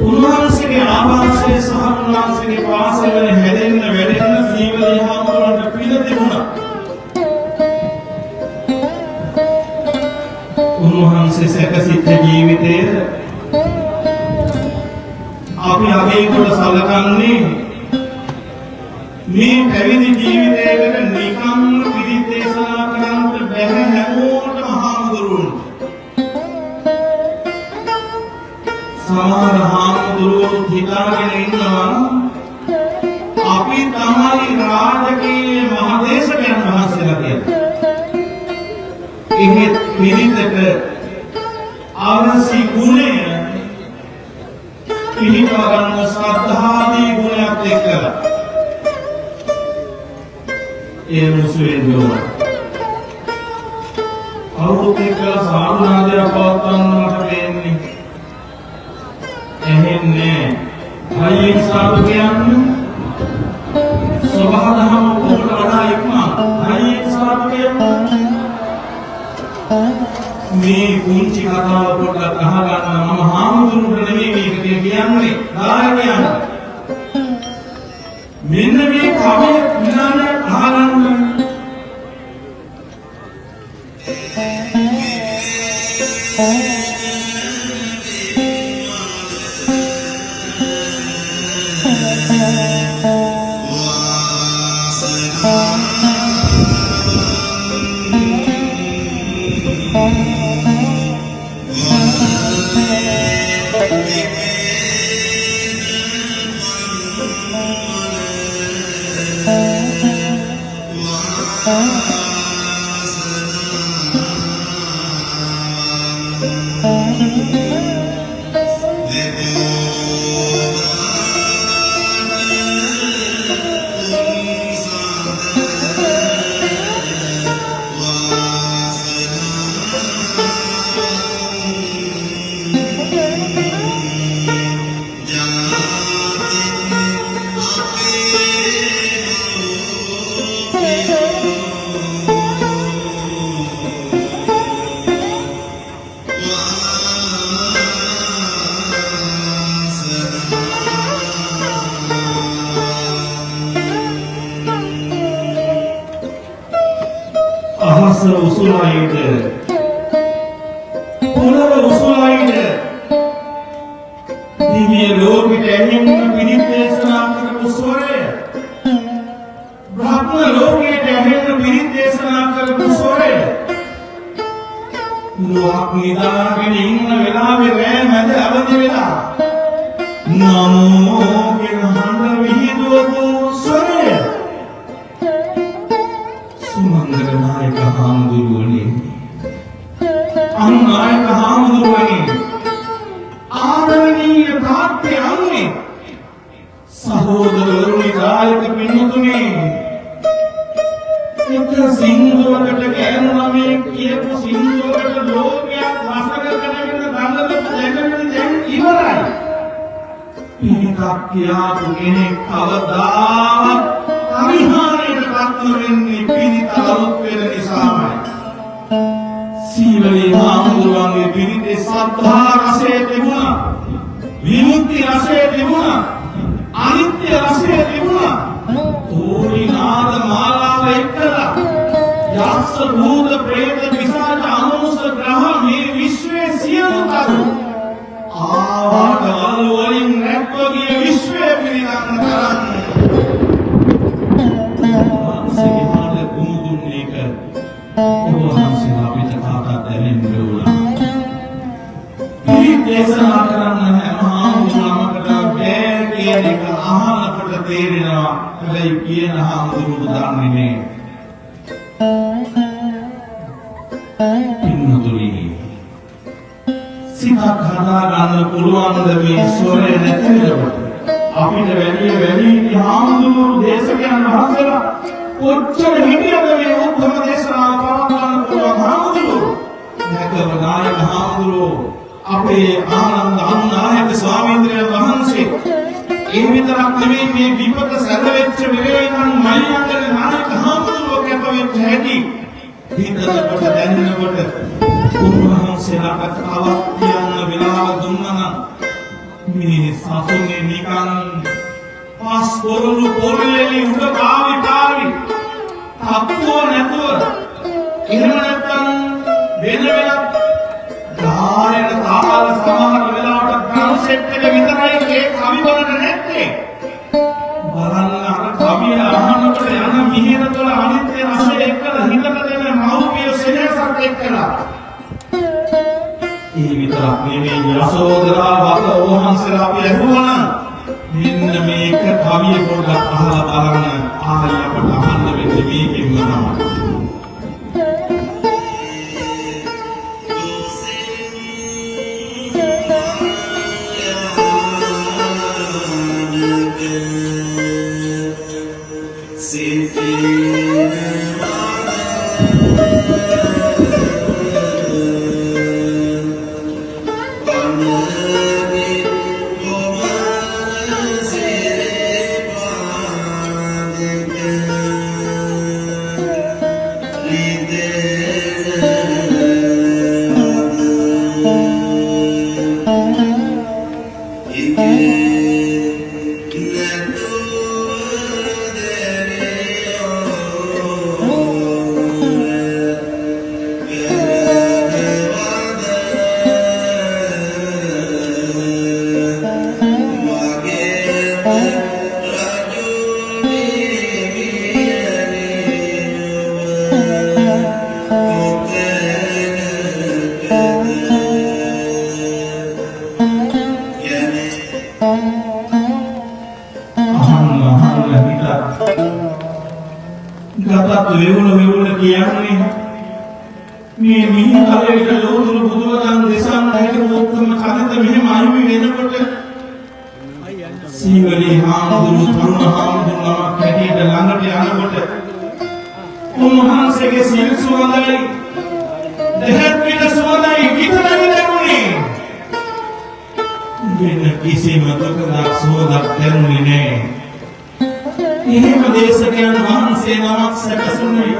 උන්වහන්සේගේ ආభాසය සහ උන්වහන්සේගේ පාසලවල හැදෙන්න වැඩෙන්න සීවලී හාමුදුරුවන්ට පිළ තිබුණා. උන්වහන්සේ සැකසිච්ච ජීවිතය අපි අගේ කොට සලකන්නේ මේ පැවිදි ජීවිතයකට නිකම්ම පිරිත් දේශනා කරන්නට බැහැ හැමෝටම හාමුදුරුවෝ. සමහර හාමුදුරුවෝ හිතාගෙන ඉන්නවා අපි තමයි රාජකීය මහදේශකයන් වහන්සේලා කියලා. එහෙත් පිරිතට අවශ්‍ය ගුණය පිහිටව ගන්න ශ්‍රද්ධාදී ගුණයක් එක්කලා ඒ මුසු වෙන්න ඕන. කවුරුත් එක්කලා සාදු නාදයක් පවත්වන්න මට පේන්නේ ඇහෙන්නේ. හයියෙන් සාදු කියන්න. සබහා දහම ඔක්කොමට වඩා ඉක්මන්. හයියෙන් සාදු කියන්න. මේ පුංචි කතාව පොඩ්ඩක් අහගන්න. මම හාමුදුරුවන්ට නෙමෙයි මේක කියන්නේ, දායකයන්ට. මෙන්න මේ කවිය විනාඩියක් අහගන්න. අහස උසුලයිද, පොළව උසුලයිද, දිව්‍ය ලෝකෙට ඇහෙන්න පිරිත් දේශනා කරපු ස්වරය, බ්‍රහ්ම ලෝකයට ඇහෙන්න පිරිත් දේශනා කරපු ස්වරය, ලොක් නිදාගෙන ඉන්න වෙලාවේ රෑ මැද අවදි වෙලා නමෝ කියන හඬ විහිදුවපු ස්වරය සුමංගල නායක හාමුදුරුවනේ, අනුනායක හාමුදුරුවනේ, ආදරණීය තාත්තේ, අම්මේ, සහෝදරවරුනි, දායක පින්වතුනි, එක සින්දුවකට ගෑනු ළමයෙක් කියපු සින්දුවකට ලෝකයක් වසඟ කරගෙන දඟලපු දැඟලන දැන් ඉවරයි. පිරිතක් කියාපු කෙනෙක් කවදාවත් පරිහානියට පත් නොවෙන්නේ පිරිත අලුත් වෙන නිසාමයි. සීවලී හාමුදුරුවන්ගේ පිරිතේ සද්ධා රසය තිබුණා. විමුක්ති රසය තිබුණා. අනිත්‍ය රසය තිබුණා. තෝරි නාද මාලාව එක්කලා යක්ෂ, භූත, ප්‍රේත, පිශාච, අමනුෂ්‍ය ග්‍රහ මේ විශ්වයේ සියලු කරු ආවාට වලලු වලින් රැප්ප ගිය විශ්වය පිළිගන්න තරම් වහන්සේගේ හඬ කුණු දුන්න එක ඔබ වහන්සේලා අපිට කාටවත් දැනෙන්න ඕන. පිරිත් දේශනා කරන්න හැම හාමුදුරුවමකට බෑ කියන එක අහනකොට තේරෙනවා. හැබැයි කියන හාමුදුරුවෝ දන්නේ නෑ. පින්නතුනි, සිතක් හදා ගන්න පුළුවන්ද මේ ස්වරය නැති වෙනකොට? අපිට වැඩි වැඩි ඉති හාමුදුරුවෝ, දේශකයන් වහන්සේලා කොච්චර හිටියද මේ උත්තම දේශනාව පවත්වන්න පුළුවන් හාමුදුරුවෝ? නැකව නායක හාමුදුරුවෝ, අපේ ආනන්ද අනුනායක ස්වාමීන්ද්‍රයන් වහන්සේ. ඒ විතරක් නෙමෙයි, මේ විපත සැර වෙච්ච වෙලේ ඉඳන් මහියංගන නායක හාමුදුරුවෝ කැප වෙච්ච හැටි හිතනකොට දැනෙනකොට උන්වහන්සේලාට තවත් කියන්න වෙලාව දුන්නා නම් මේ සසුනේ නිකන් පස් පොරළු පොරලෙලි උඩ පාවි පාවි තප්පුව නැතුව, එහෙම නැත්නම් වෙන වෙනත් ගායන තාල, සමහර වෙලාවට ඩ්‍රම් සෙට් එක විතරයි ඒ කවි වලට නැත්තේ. බලන්න, අර කවිය අහනකොට යන මිහිර තුළ අනිත්‍ය රසය එක්කලා හිතට දෙන මව්පිය සෙනෙහසත් එක්කලා. ඒ විතරක් නෙමෙයි, යසෝදරා වත වහන්සේලා අපි ඇහුවනම් මෙන්න මේක කවිය පොඩ්ඩක් අහලා බලන්න. ආයි අපට අහන්න වෙන්නේ මේකෙන්ම තමයි. අහන්න අහන්න හිතත් ගතත් වෙවුල වෙවුල කියන්නේ මේ මිහි තලයට ලෝතුරු බුදුවදන් දෙසන්න හිටපු උත්තම චරිත මෙහෙම අහිමි වෙනකොට සීවලී හාමුදුරුවෝ තරුණ හාමුදුරුවෝ නමක් හැටියට ළඟට යනකොට උන්වහන්සේගේ සිල් සුවඳයි, දෙහත් පිට සුවඳයි විතරයි දැනුනේ. වෙන කිසිම දුකක් සුවඳක් දැනුනේ නෑ. එහෙම දේශකයන් වහන්සේ නමක් සැකසුනේ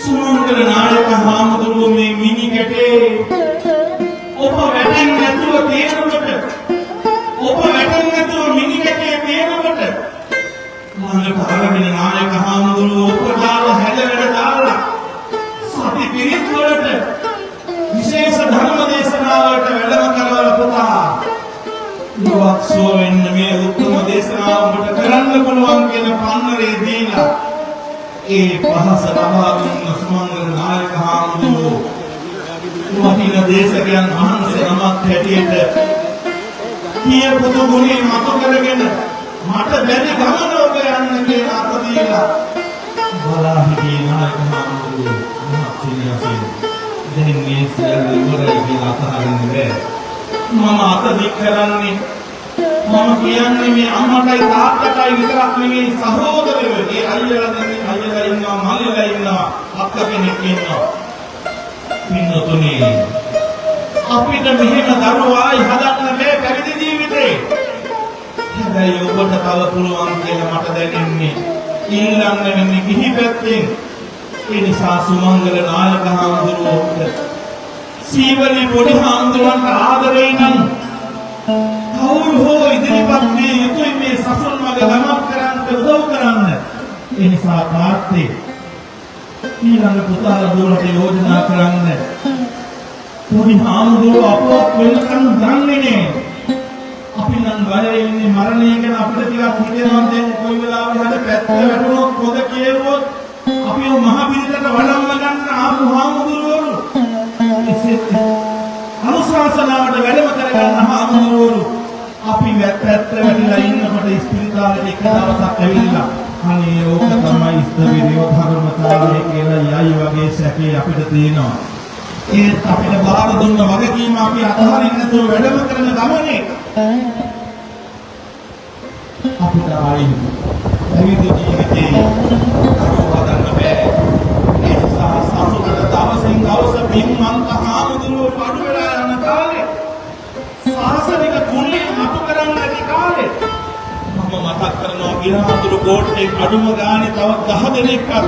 සුමංගල නායක හාමුදුරුවෝ. මේ මිනි කැටේ ඔබ වැටෙන්නේ නැතුව තියෙනකොට, ඔබ වැටෙන්නේ නැතුව මිනි කැටේ තියෙනකොට ළඟට අරගෙන නායක හාමුදුරුවෝ ඔබ දාලා හැද වැඩ දාලා ලොවක් සුව වෙන්න මේ උත්තම දේශනාව ඔබට කරන්න පුළුවන් කියන පන්නරේ දීලා ඒ පහස ලබා දුන්න සුමංගල නායක හාමුදුරුවෝ වටින දේශකයන් වහන්සේ නමක් හැටියට කියපු ගුණේ මතු කරගෙන මට බැරි ගමන ඔබ යන්න කියලා අත දීලා බලා හිටියේ නායක හාමුදුරුවෝ මහත් සෙනෙහසින්. දැන් මේ සියල්ල ඉවරයි කියලා අතහරින්න බෑ. මම අත දික් කරන්නේ, මම කියන්නේ මේ අම්මටයි තාත්තටයි විතරක් නෙවෙයි, සහෝදරයෝ, ඒ අයියලා දෙන්නේ අයියලා ඉන්නවා, මල්ලිලා ඉන්නවා, අක්කා කෙනෙක් ඉන්නවා. පින්නතුනේ, අපිට මෙහෙම දරුවෝ ආයි හදන්න බෑ පැවිදි ජීවිතේ. හැබැයි ඔබට තව පුළුවන් කියලා මට දැනෙන්නේ. ඉල්ලන්න වෙන්නේ ගිහි පැත්තෙන්. ඒ නිසා සුමංගල නායක හාමුදුරුවෝට, සීවලි පොඩි හාමුදුරුවන්ට ආදරේ නම් කවුරු හෝ ඉදිරිපත් විය යුතුයි මේ සසුන් මඟ ගමන් කරන්න උදව් කරන්න. ඒ නිසා තාත්තේ, ඊළඟ පුතාලා දුවලට යෝජනා කරන්න. පොඩි හාමුදුරුවෝ අපවත් වෙනකන් දන්නේ නෑ. අපි නම් බය ඉන්නේ මරණය ගැන. අපිට ටිකක් හිතෙනවා දැන් කොයි වෙලාවෙ හරි පැත්ත වැටුණොත්, පොද කියෙව්වොත් අපි මහ පිරිතට වඩම්ම ගන්න ආපු හාමුදුරුවෝ, එසේත් අනුශාසනාවට වැඩම කරගන්න හාමුදුරුවෝ, අපි පැත්ත වැටිලා ඉන්නකොට ඉස්පිරිතාලෙට එක දවසක් ඇවිල්ලා අනේ ඕක තමයි ස්ථවිරයෝ ධර්මතාවය කියලා යයි වගේ සැකේ අපිට තියෙනවා. ඒත් අපිට බාර දුන්න වගකීම අපි අතහරින්න නැතුව වැඩම කරන ගමනේ අපිට ආයි පැවිදි ජීවිතේ දරුවෝ හදන්න බෑ. ඒ නිසා සසුනට දවසින් දවස පින්වන්ත හාමුදුරුවෝ අඩු වෙලා යන කාලේ, සාසනික ගුණය මතු කරන්න නැති කාලේ, මම මතක් කරනවා ගිරහාමුදුරු කෝට්ටේ අඩුම ගානේ තව 10 දෙනෙක්වත්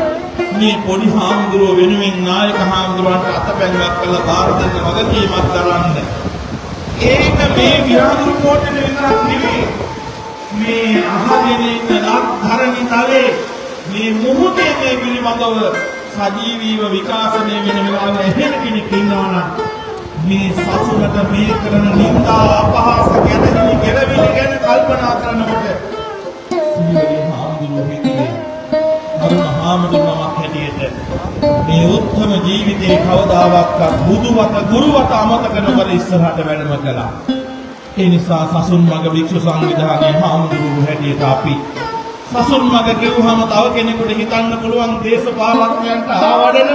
මේ පොඩි හාමුදුරුවෝ වෙනුවෙන් නායක හාමුදුරුවන්ට අතපැන්වක් කරලා බාර දෙන්න වගකීමක් දරන්න. ඒක මේ ගිරහාමුදුරු කෝට්ටේ විතරක් නෙවෙයි. මේ අහගෙන ඉන්න ලක් ධරණි තලේ මේ මොහොතේ මේ පිළිබඳව සජීවීව විකාශනය වෙන වෙලාවෙ ඇහෙන කෙනෙක් ඉන්නවා නම්, මේ සසුනට මේ කරන නිന്ദා අපහාස ගැරහිලි ගැරවිලි ගැන කල්පනා කරනකොට සීවලි හාමුදුරුවෝ හිටියේ අරුණ හාමුදුරුවෝ නමක් හැටියට මේ උත්තම ජීවිතේ කවදාවත් බුදුවත ගුරුවත අමතක නොකර ඉස්සරහට වැඩම කළා. ඒ නිසා සසුන් මඟ භික්ෂු සංවිධානයේ හාමුදුරුවෝ හැටියට අපි සසුන් මඟ කිව්වහම තව කෙනෙකුට හිතන්න පුළුවන් දේශපාලඥයන්ට ආවඩන,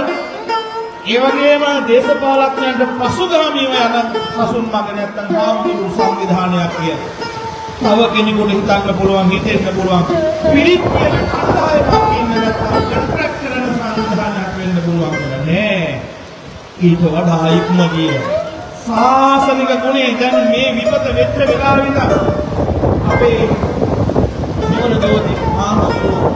ඒ වගේම දේශපාලඥයන්ට පසුගාමීව යන සසුන් මඟ නැත්තම් හාමුදුරුවෝ සංවිධානයක් කියලා. තව කෙනෙකුට හිතන්න පුළුවන්, හිතෙන්න පුළුවන් පිරිත් කියන කණ්ඩායමක් ඉන්න නැත්තම් කොන්ට්‍රැක්ට් කරන සංවිධානයක් වෙන්න පුළුවන් කියලා. නෑ. ඊට වඩා ඉක්ම ගිය සාසනික ගුණේ දැන් මේ විපත වෙච්ච වෙලාවෙ ඉඳන් අපේ නිවන ජෝති හාමුදුරුවෝ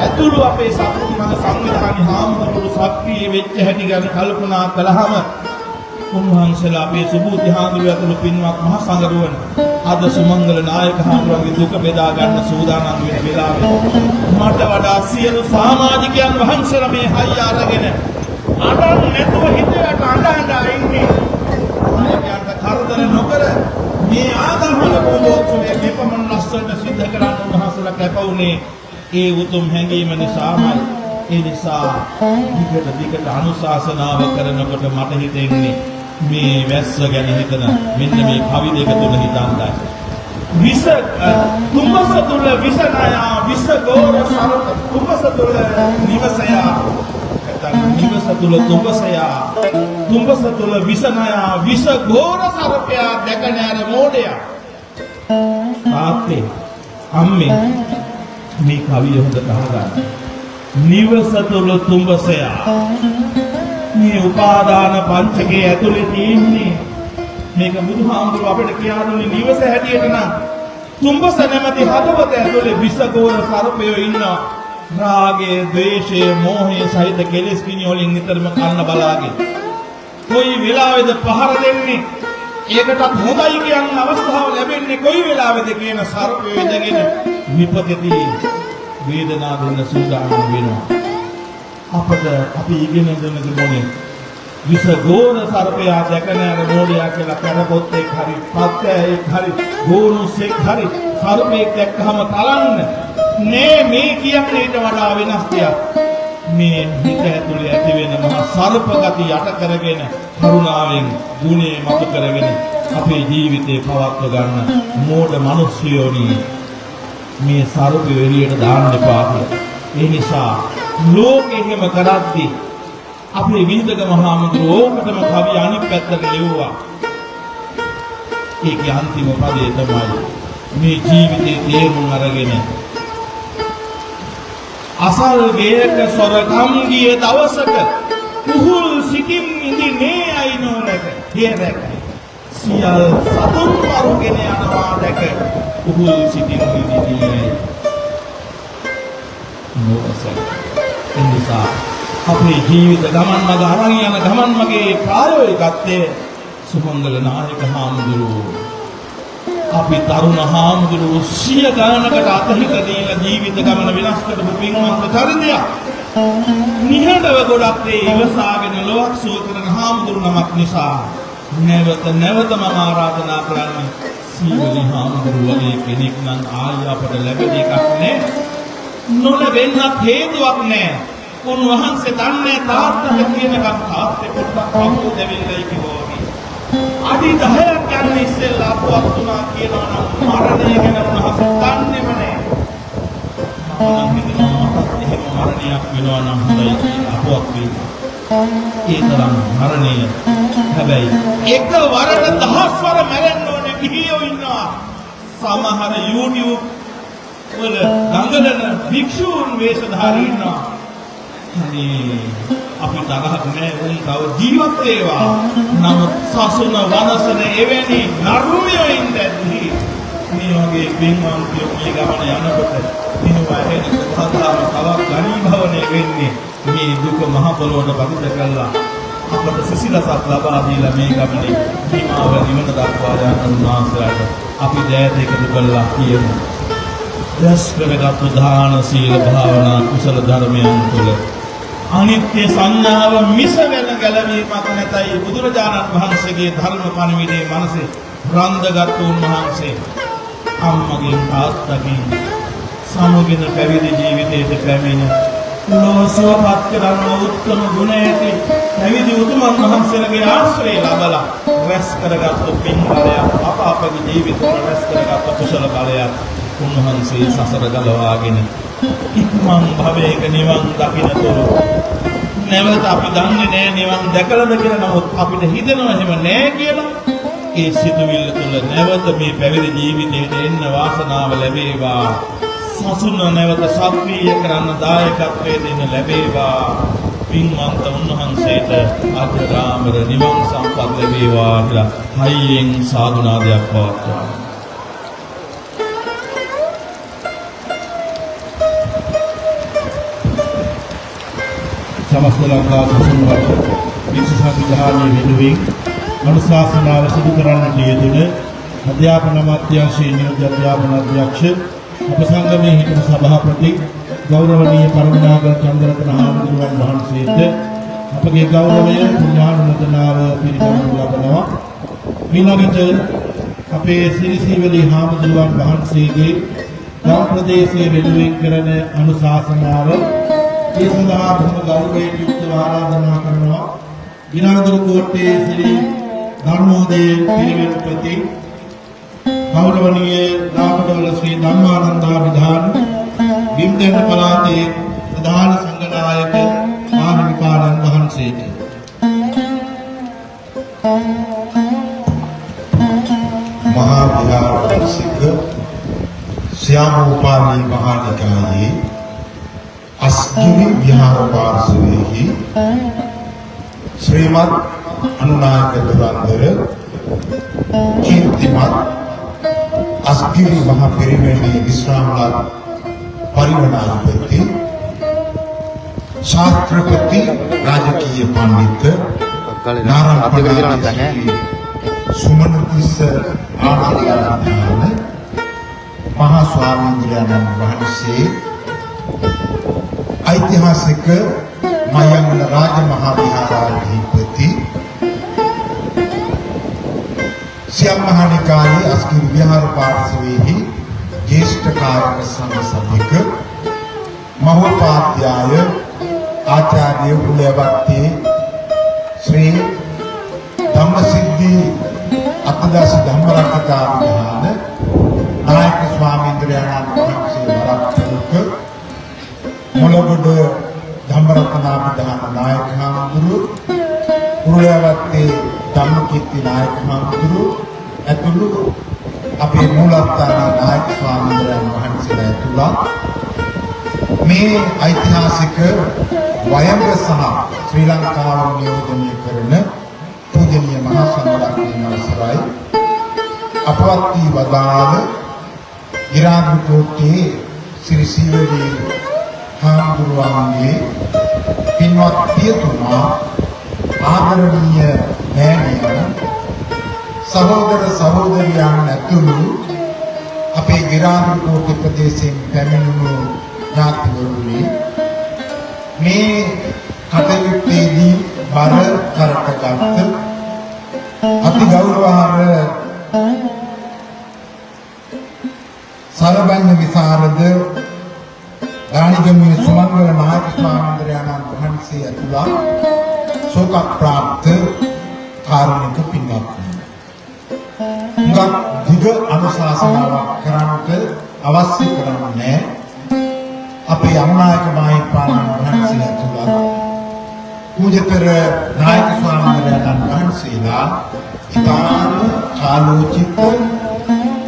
ඇතුළු අපේ සතුන් මඟ සංවිධානයේ හාමුදුරුවෝ සක්‍රිය වෙච්ච හැටි ගැන කල්පනා කළාම, උන්වහන්සේලා අපේ සුබූති හාමුදුරුවෝ ඇතුළු පින්වත් මහ සංඝරුවන අද සුමංගල නායක හාමුදුරුවන්ගේ දුක බෙදා ගන්න සූදානම් වෙන වෙලාවේ, මට වඩා සියලු සමාජිකයන් වහන්සේලා මේ හයිය අරගෙන අඬන්න නැතුව හිතයට අඬ අඬ ඉන්නේ නායකයන්ට කරදර නොකර මේ ආදාහන පූජෝත්සවය මෙපමණ ලස්සනට සිද්ධ කරන්න උන්වහන්සේලා කැප වුණේ ඒ උතුම් හැඟීම නිසාමයි. ඒ නිසා දිගට දිගට අනුශාසනාව කරනකොට මට හිතෙන්නේ මේ වැස්ස ගැන හිතන මෙන්න මේ කවි දෙක තුන හිතන්නයි. විස තුඹස තුල විස නයා විස ගෝර සරත තුඹස තුල නිවසයා, නැත්නම් නිවස තුල තුඹසයා, තුඹස තුල විස නයා විස ගෝර සර්පයා දැක නෑර මෝඩයා. තාත්තේ, අම්මේ, මේ කවිය හොඳට අහගන්න. නිවස තුල තුඹසයා මේ උපාදාන පංචකයේ ඇතුලේ තියෙන්නේ. මේක බුදුහාමුදුරුවෝ අපිට කියා දුන්නේ නිවස හැටියට නම්, තුඹස නැමැති හදවත ඇතුලේ විසගෝර සර්පයෝ ඉන්නවා. රාගය, ද්වේෂය, මෝහය සහිත කෙලෙස් කිනි වලින් නිතරම කන්න බලාගෙන. කොයි වෙලාවේද පහර දෙන්නේ? ඒකටත් හොඳයි කියන්න අවස්ථාව ලැබෙන්නේ කොයි වෙලාවේද කියන සර්පයෝ ඉඳගෙන විපතේදී වේදනා දෙන්න සූදානම් වෙනවා. අපට අපි ඉගෙන දෙන මොනේ විස ගෝන සර්පයා දැක නෑ අර මෝඩයා කියලා කරපොත්තෙක් හරි පත්තෑයෙක් හරි ගෝනුස්සෙක් හරි සර්පයෙක් දැක්කහම තලන්න නෑ. මේ කියන්නේ ඊට වඩා වෙනස් දෙයක්. මේ හිත ඇතුලේ ඇති වෙන මහා සර්ප ගති යට කරගෙන කරුණාවෙන් ගුණය මතු කරගෙන අපේ ජීවිතේ පවත්ව ගන්න මෝඩ මිනිස්යෝනි, මේ සර්පය එළියට දාන්න එපා කියලා. ඒ නිසා ලෝකෙ එහෙම කරද්දී අපේ විහිදගම හාමුදුරුවෝ ඕකටම කවි අනිත් පැත්තට ලිව්වා. ඒකේ අන්තිම පදේ තමයි මේ ජීවිතේ තේරුම් අරගෙන අසල් ගෙයක සොරකම් ගිය දවසක පුහුල් සිටින් ඉඳිනේ අයිනෝනක ගෙරක සියල් සතුන් මරුගෙන යනවා දැක පුහුල් සිටින් ඉඳිනේ නොසක. ඒ නිසා අපේ ජීවිත ගමන් මඟ අරන් යන ගමන් මගේ ප්‍රායෝගිකත්වය සුමංගල නායක හාමුදුරුවෝ අපි තරුණ හාමුදුරුවෝ සිය ගානකට අතහිත දීලා ජීවිත ගමන වෙනස් කරපු පින්වන්ත චරිතයක්. නිහඬව ගොඩක් දේ ඉවසාගෙන ලොවක් සුව කරන හාමුදුරු නමක් නිසා නැවත නැවත මම ආරාධනා කරන්නේ සීවලි හාමුදුරුවෝ වගේ කෙනෙක් නම් ආයි අපට ලැබෙන එකක් නෑ. නොලැබෙන්නත් හේතුවක් නෑ. උන්වහන්සේ දන්නේ තාත්තට කියනකම් තාත්තේ පොඩ්ඩක් කපුව දෙවිල්ලයි කිව්වා වගේ. අඩි 10ක් යන්න ඉස්සෙල්ලා අපවත් වුණා කියනවා නම් මරණය ගැන උන්වහන්සේ දන්නේම නෑ. මම නම් හිතනවා මටත් එහෙම මරණයක් වෙනවා නම් හොඳයි කියලා අපවත් වෙන්න. ඒ තරම් මරණය. හැබැයි එක වරට දහස් වර මැරෙන්න ඕනේ ගිහියෝ ඉන්නවා. සමහර YouTube වල දඟලන භික්ෂූන් වේශධාරී ඉන්නවා. අනේ අපි තරහක් නෑ, උන් තව ජීවත් වේවා. නමුත් සසුන වනසන එවැනි නරුමයෝ ඉඳද්දී මේ වගේ පින්වන්තයෝ මේ ගමන යනකොට මේවා ඇහෙන සහදාම තවත් ඝනීභවනය වෙන්නේ. මේ දුක මහ පොළොවට පතිත කළා අපට සිසිලසක් ලබා දීලා මේ ගමනේ නිමාව නිවන දක්වා යන උන්වහන්සේලාට අපි දෑත එකතු කළා කියමු. රැස් කරගත්තු දාන සීල භාවනා කුසල ධර්මයන් තුළ අනිත්‍ය සංඥාව මිස වෙන ගැලවීමක් නැතයි බුදුරජාණන් වහන්සේගේ ධර්ම පණිවිඩයේ මනසේ රන්දගත් උන්වහන්සේ අම්මගෙන් තාත්තගෙන් සමුගෙන පැවිදි ජීවිතයට පැමිණ ලොව සුවපත් කරන උත්තම ගුණ ඇති පැවිදි උතුමන් වහන්සේලාගේ ආශ්‍රය ලබලා රැස් කරගත්තු පින් බලයක්, අප අපගේ ජීවිතවල රැස් කරගත්තු කුසල බලයක් උන්වහන්සේ සසර ගලවාගෙන ඉක්මන් භවයක නිවන් දකින්නතුරු නැවත අපි දන්නේ නෑ නිවන් දැකලාද කියලා. නමුත් අපිට හිතෙනවා එහෙම නෑ කියලා. ඒ සිතුවිල්ල තුළ නැවත මේ පැවිදි ජීවිතයට එන්න වාසනාව ලැබේවා. සසුන නැවත සක්‍රීය කරන්න දායකත්වයේ දෙන්න ලැබේවා. පින්වන්ත උන්වහන්සේට අජරාමර නිවන් සම්පත් ලැබේවා කියලා හයියෙන් සාදුනාදයක් පවත්වනවා. සමස්ත ලංකා සසුන් වන භික්ෂු සංවිධානයේ වෙනුවෙන් අනුශාසනාව සිදු කරන්නට යෙදුන අධ්‍යාපන අමාත්‍යාංශයේ නියෝජ්‍ය අධ්‍යාපන අධ්‍යක්ෂ, අප සංගමයේ හිටපු සභාපති ගෞරවනීය පරමනාගල චන්ද්‍රරත්න හාමුදුරුවන් වහන්සේට අපගේ ගෞරවය පුණ්‍යානුමෝදනාව පිළිගනු ලබනවා. ඊළඟට අපේ සිරිසීවලී හාමුදුරුවන් වහන්සේගේ ගම් ප්‍රදේශයේ වෙනුවෙන් කරන අනුශාසනාව, ඒ සඳහා බොහොම ගෞරවයෙන් යුක්තව ආරාධනා කරනවා ගිනාදුරු කෝට්ටේ ශ්‍රී ධර්මෝදය පිරිවෙන්පති ගෞරවනීය නාමඩවල ශ්‍රී ධම්මානන්දාභිධාන බිම්දෙන්න පළාතේ ප්‍රධාන සංඝනායක මාහිමිපාණන් වහන්සේට. මහා විහාරවාසික ශ්‍යාමෝපාලි මහා නිකායේ අස්ගිරි විහාර පාර්ශවයෙහි ශ්‍රීමත් අනුනායක ධුරන්ධර කීර්තිමත් අස්ගිරි මහ පිරිවෙනේ විශ්‍රාමලත් පරිවනාධිපති ශාස්ත්‍රපති රාජකීය පඬිත නාරම්පනා සුමනතිස්ස ආනන්ද මහා ස්වාමීන්ද්‍රයන්න් වහන්සේ ඓතිහාසික මහියංගන රාජ මහා විහාරාධිපති සියම් මහානිකායේ අස්ගිරි විහාර පාර්ශවයේහි ජ්‍යෙෂ්ඨ කාරක සංඝ සභික මහෝපාධ්‍යාය ආචාර්ය උලවත්තේ ශ්‍රී ධම්මසිද්ධි අත්තදාස ධම්මරක්ඛතා විධාන නායක ස්වාමීන්ද්‍රයාණන් වහන්සේ වරක් ප්‍රමුඛ මොළගොඩ ධම්මරත්නාභිධාන නායක හාමුදුරුවෝ, කුරුලෑවත්තේ ධම්මකීර්ති නායක හාමුදුරුවෝ ඇතුළු අපේ මූලස්ථානයේ නායක ස්වාමීන්ද්‍රයන් වහන්සේලා ඇතුළත් මේ ඓතිහාසික වයඹ සහ ශ්‍රී ලංකාව නියෝජනය කරන පූජනීය මහා සංඝරත්නයන් අවසරයි. අපවත් වී වදාළ ගිරාදුකෝට්ටේ ශ්‍රී සීවලී හාමුදුරුවන්ගේ පින්වත් පියතුමා, ආදරණීය මෑණියන්, සහෝදර සහෝදරියන් ඇතුළු අපේ ගිරාදුකෝට්ටේ ප්‍රදේශයෙන් පැමිණුණු ඥාතිවරුනි, මේ කටයුත්තේදී බර කරටගත් අති ගෞරවහර සරබඤ්ඤ විසරද රාණිගමුවේ සුමංගල නායක ස්වාමීන්ද්‍රයාණන් වහන්සේ ඇතුළත් ශෝක ප්‍රාප්ත කාරුණික පින්වත්නි, හුඟක් දිග අනුශාසනාවක් කරන්නට අවශ්‍ය කරන්නේ අපේ අනුනායක මාහිමිපාණන් වහන්සේ ඇතුළත් පූජ්‍යතර නායක ස්වාමීන්ද්‍රයාණන් වහන්සේලා ඉතාම කාලෝචිත,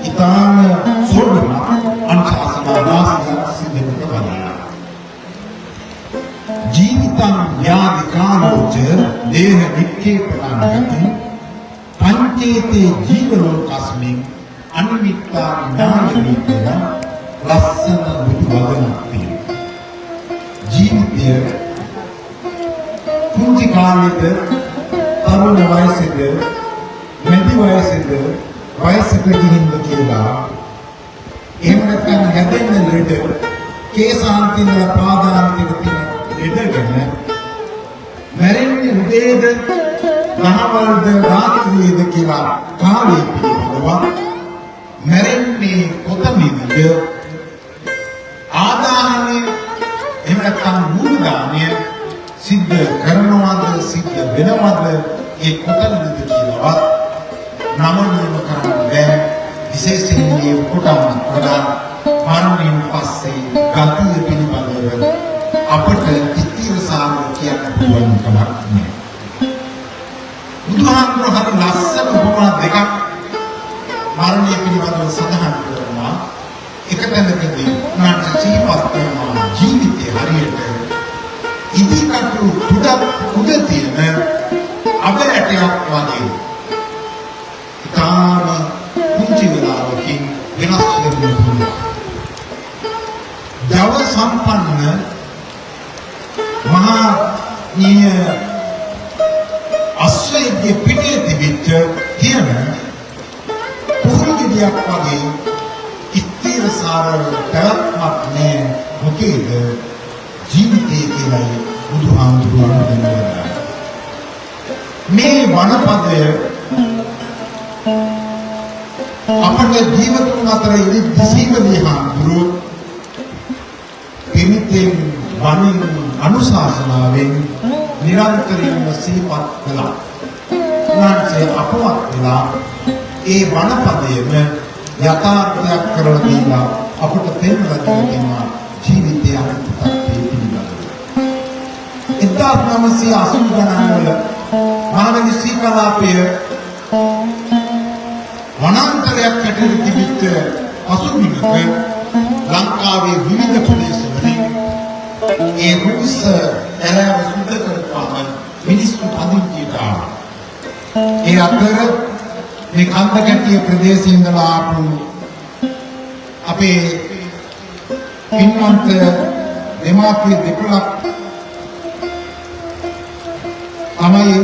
ඉතාම සෝබන අනුශාසනා රාශියක් සිදු කරනවා. ජීවිතං ව්‍යාධි කාලෝච දේහ නික්ඛේපණං ගති පංචේතේ ජීව ලෝකස්මින් අනිමිත්තා ඥානදී කියලා ලස්සන බුදු වදනක් තියෙනවා. ජීවිතය පුංචි කාලෙද, තරුණ වයසේද, මැදි වයසේද, වයසට ගිහින්ද කියලා, එහෙම නැත්නම් හැදෙන්න ලෙඩ, කේසාන්තේ ඉඳලා පාදාන්තෙට තියෙන ලෙඩ ගැන, මැරෙන්නේ උදේද, දහවල්ද, රාත්‍රියේද කියලා කාලය පිළිබඳව, මැරෙන්නේ කොතනින්ද, ආදාහනය එහෙම නැත්නම් මූලදානය සිද්ධ කරනවද, සිද්ධ වෙනවද, ඒ කොතනද කියලාවත් නම නියම කරන්න බෑ. විශේෂයෙන් මේ ඔක්කොටම වඩා මරණයෙන් පස්සේ ගතිය පිළිබඳව අපට ස්ථිරසාරව කියන්න පුළුවන් කමක් නෑ. බුදුහාමුදුරුවෝ හරි ලස්සන උපමා දෙකක් මරණය පිළිබඳව සඳහන් කරනවා. එක තැනකදී උන්වහන්සේ සිහිපත් කරනවා ජීවිතය හරියට ඉදිකටු තුඩක් උඩ තියෙන අබ ඇටයක් වගේ ඉතාම පුංචි වෙලාවකින් වෙනස් වෙන්න පුළුවන්. ජව සම්පන්න මහා නිය අශ්වයෙක්ගේ පිටේ තිබිච්ච තියෙන පුහුරු ගෙඩියක් වගේ ස්ථිරසාර පැවැත්මක් නෑ මොකේද ජීවිතය කියලායි බුදුහාමුදුරුවෝ දන්නවා. මේ වනපදය අපට ජීවතුන් අතර ඉරිදි සීවලී හාමුදුරුවෝ පිරිතෙන්, වනින්, අනුශාසනාවෙන් නිරන්තරයෙන්ම සිහිපත් කළා. උන්වහන්සේ අපවත් වෙලා ඒ වනපදයම යථාර්ථයක් කරලා දීලා අපට පෙන්වලා දීලා තියෙනවා ජීවිතයේ අනිත්‍ය තත්ත්වය පිළිබඳව. 1980 ගණන් වල මහවැලි ශ්‍රී කලාපය වනාන්තරයක් හැටියට තිබිච්ච පසුබිමක ලංකාවේ විවිධ ප්‍රදේශවලින් ඒ රුස් කැලෑව සුද්ධ කරපුවාම මිනිස්සු පදිංචියට ආවා. ඒ අතර මේ කන්දකැටිය ප්‍රදේශයේ ඉඳලා ආපු අපේ පින්වන්ත දෙමාපිය දෙපළක් තමයි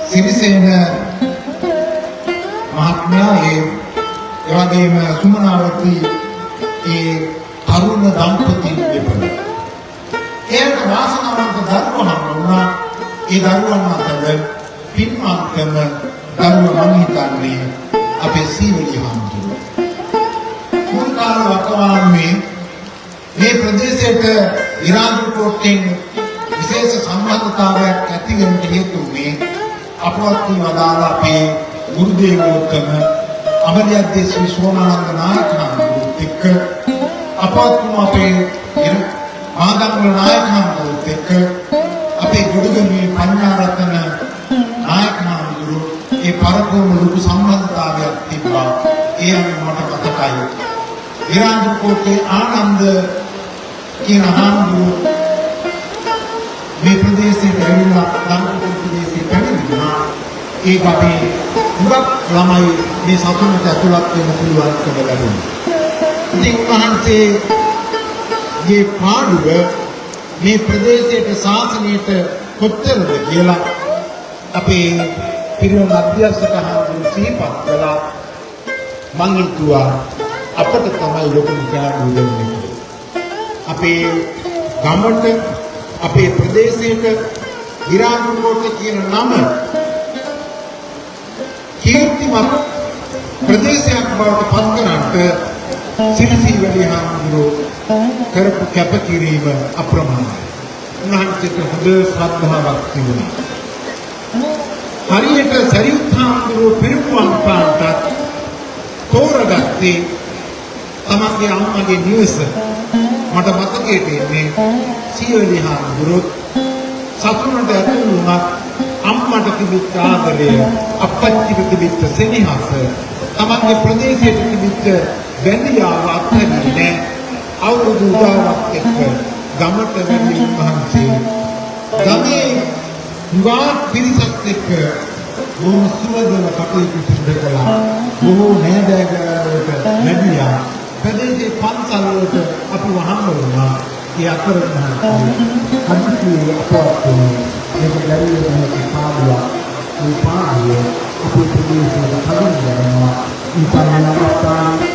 සිරිසේන මහත්මයා ඒ වගේම සුමනාවති ඒ තරුණ දම්පතීන් දෙපළ. එයට වාසනාව වාසනාවන්ත දරුවෝ හම්බ වුණා. ඒ දරුවන් අතර පින්වත්කම දරුවා මං හිතන්නේ අපේ සීවලි හාමුදුරුවෝ. මුල් කාල වකවානුවේ මේ ප්‍රදේශයට ඉරාදුරු කෝට්ටෙන් විශේෂ සම්බන්ධතාවයක් ඇති වෙන්න හේතු වුණේ අපවත් වී වදාළ අපේ ගුරු දේවෝත්තම අමලියද්දී ශ්‍රී සෝමානන්ද නායක හාමුදුරුවොත් එක්ක, අපවත් වුණු අපේ මාගම්වල නායක හාමුදුරුවොත් එක්ක, අපේ ගොඩගමේ පඤ්ඤාරතන නායක හාමුදුරුවෝ ඒ පරපුරම ලොකු සම්බන්ධතාවයක් තිබ්බා. ඒ අනුව මට මතකයි ඉරාදුරු කෝට්ටේ ආනන්ද කියන හාමුදුරුවෝ මේ ප්‍රදේශයට ඇවිල්ලා ලංකාවේ ප්‍රදේශයට පැමිණි වුණා. ඒ ගමේ හුඟක් ළමයි මේ සතුනට ඇතුළත් වෙන්න පුළුවන්කම ලැබුණා. ඉතින් උන්වහන්සේගේ පාඩුව මේ ප්‍රදේශයට ශාසනයට කොච්චරද කියලා අපේ පිරිවෙන් අධ්‍යක්ෂක හාමුදුරුවෝ සිහිපත් කළා. මං හිතුවා අපට තමයි ලොකුම පාඩුව දෙන්නේ කියලා. අපේ ගමට, අපේ ප්‍රදේශයට ගිරාදුරු කෝට්ටේ කියන නම කීර්තිමත් ප්‍රදේශයක් බවට පත් කරන්නට සිරිසීවලි හාමුදුරුවෝ කරපු කැපකිරීම අප්‍රමාණයි. උන්වහන්සේට හොඳ ශ්‍රද්ධාවක් තිබුණා. හරියට සරියුත් හාමුදුරුවෝ පිරිමුවන් පාන්නටත් තෝරගත්තේ තමන්ගේ අම්මගේ නිවස. මට මතකයට එන්නේ සීවලි හාමුදුරුවෝ සතුනට ඇතුළු වුණත් අම්මට තිබිච්ච ආදරය, අප්පච්චිට තිබිච්ච සෙනෙහස, තමන්ගේ ප්‍රදේශයට තිබිච්ච බැඳියාව අත්හැරියේ නෑ. අවුරුදු උදාවක් එක්ක ගමට වැඩි උන්වහන්සේ ගමේ හුඟක් පිරිසක් එක්ක බොහොම සුවදව කටයුතු සිදු කළා. බොහෝ නෑදෑයෝ වලට වැඩියා. ප්‍රදේශයේ පන්සල් වලට අපි වහම්බ වුණා. ඒ අතර උන්වහන්සේ හදිසියේ අපවත් වුණේ. මේක බැරිව නැති පාඩුවක්. මේ පාඩුව අපේ ප්‍රදේශයට කලින් ලැබෙනවා. ඊපන් අවස්ථාවේ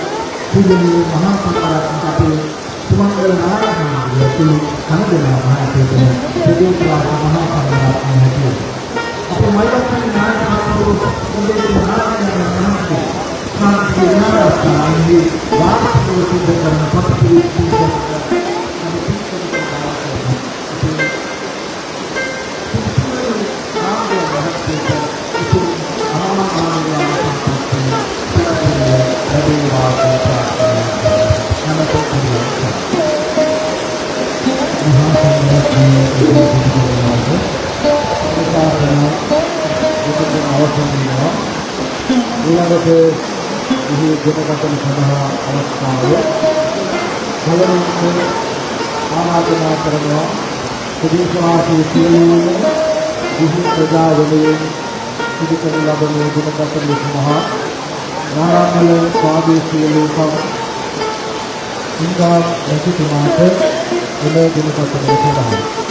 පූජනීය මහා සංඝරත්න අපේ සුමංගල නායක හාමුදුරුවෝ හැම දෙනාම මහත්මයාට ප්‍රදේශවාසී මහා සංඝරත්නය හැටියට අපේ මයිලක්ෂණ නායක හාමුදුරුවෝ ප්‍රදේශ මහානායකයන් වහන්සේ ශාන්ති විහාරස්ථානයේ වාර්ෂිකව සිදු කරන පත්පිරිත් පූජා ඊළඟට ඉහි දිනකටන සඳහා අවස්ථාව පළමුවෙන්ම ආරාධනා කරනවා ප්‍රදේශවාසී සියලුම ගිහි ප්‍රජා වෙනුවෙන් සිදු කරනු ලබන දිනකටන සඳහා නාරාමල ප්‍රාදේශීය ලේකම් ඉන්දා රජතුමාට එම දිනකටන සඳහා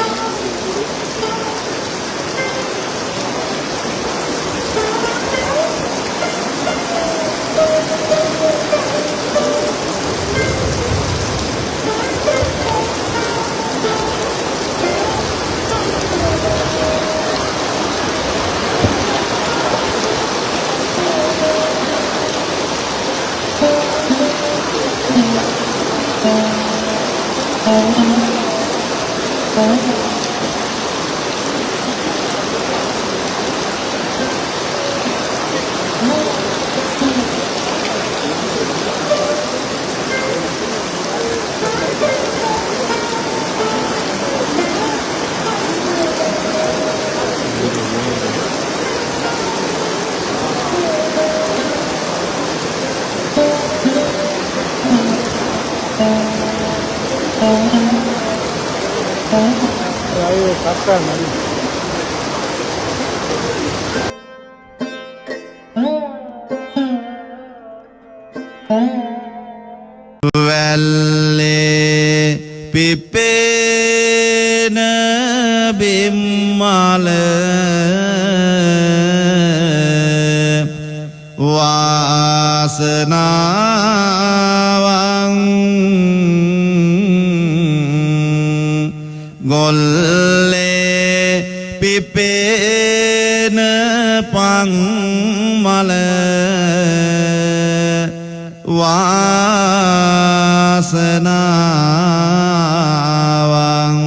වැල්ලේ පිපෙන බිම්මල වාසනාවන් ගොල්ලේ පිපේන පන් මල වාසනාවන්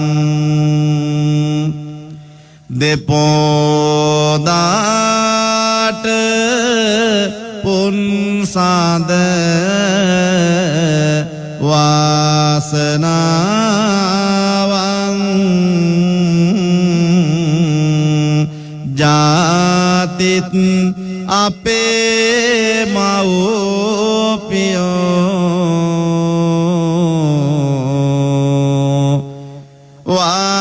දෙපෝදාට පුන්සඳ වාසනාවන් ජාතිත් අපේ මව්පියෝ වාසනාවන්.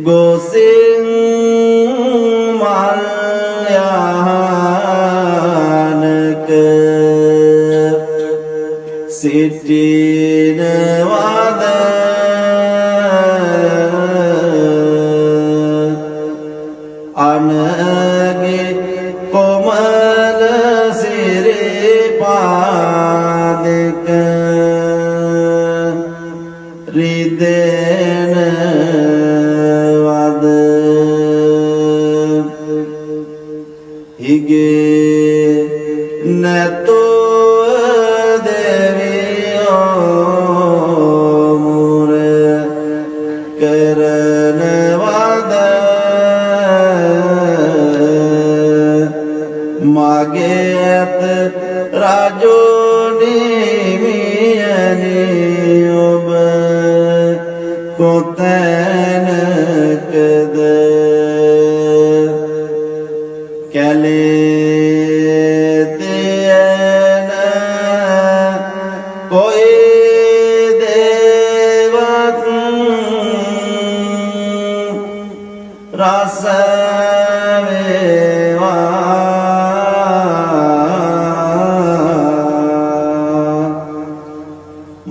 ගොසින් මල් යානක සිටිනවද අනගේ කොමල සිරිපාදක රිදෙනවද හිගේ නැතුව දෙවියෝ මුර කරනවද මගේ ඇත රජුනි මියනි ඔබ කොතැනකද කැලේ තියෙන කොයි දේවත් රස වේවා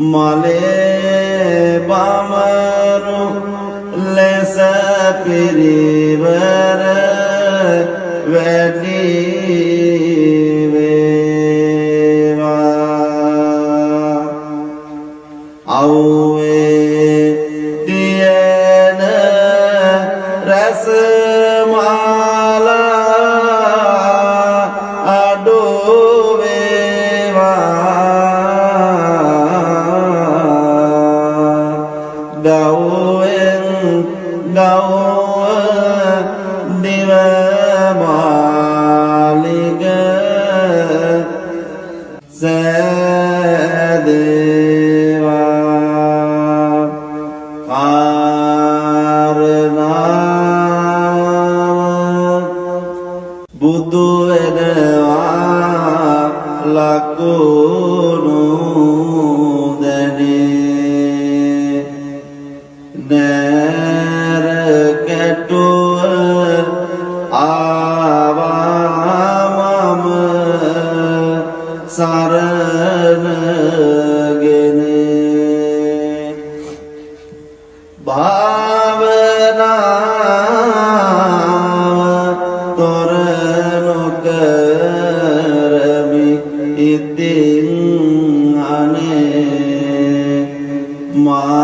මලේ බමරු ලෙස පිරිවර වැඩි වේවා. අව්වේ ගව්වෙන් ගව්ව දිව මාලිග සෑදේවා. කාරණාව බුදු වෙනවා ලකුණු දැනේ. නෑර කැටුව ආවා මම සරණගෙන. භාවනාව තොර නොකරමි ඉතින් අනේ. මාලිගාව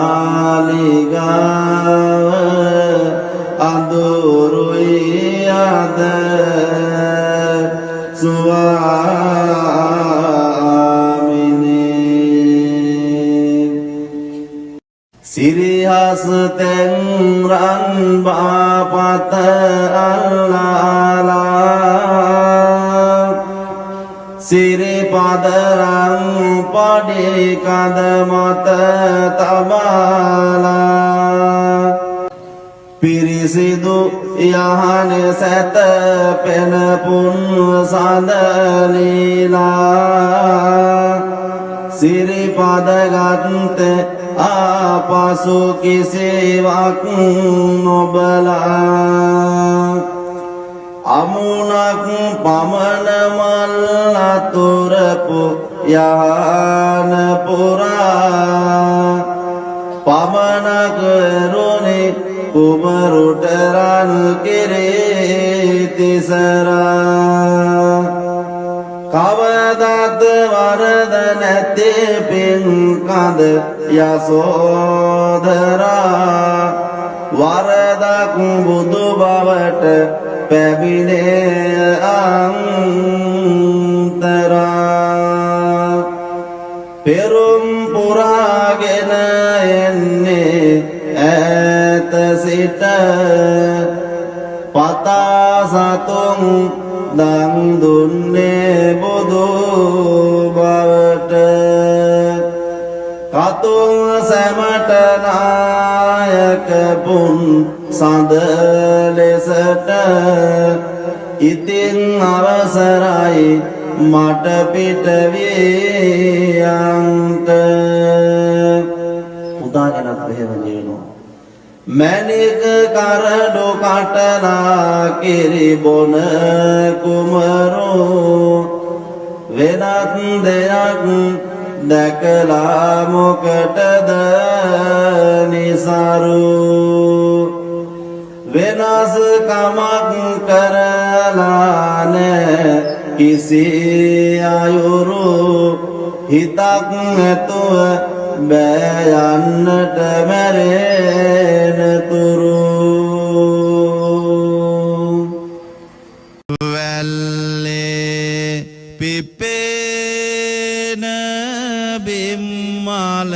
අඳුරුයි අද ස්වාමිනේ. සිරිහස් තෙන් රන් බාපත අල්ලාලා සිරිපද රන් පඩි කඳ මත තබාලා පිරිසිදු යහන සැත පෙන පුන් සඳ ලීලා සිරිපද ගත්ත ආපසු කිසිවක් නොබලා අමුණක් පමණ මල් අතුරපු යහන පුරා පමණක් එරුණි කුමරුට රන් කිරී තිසරා. කවදත් වරද නැති පින් කඳ යසෝදරා වරදක් බුදු බවට පැමිණේ අන්තරා. පෙරුම් පුරාගෙන එන්නේ ඈත සිට පතා සතුන් දන් දුන්නේ බුදු බවට. කතුන් සැමට නායක පුන් සඳ ලෙසට ඉතින් අවසරයි මට පිට වී යන්ට. පුතා ගැනත් එහෙම කියනවා. මැණික කරඩු කටලා කිරි බොන කුමරෝ වෙනත් දෙයක් දැකලා මොකටද නිසරු? වෙනස් කමක් කරලා නෑ කිසි අයුරු. හිතක් ඇතුව බෑ යන්නට මැරෙන තුරු. වැල්ලේ පිපේන බිම්මල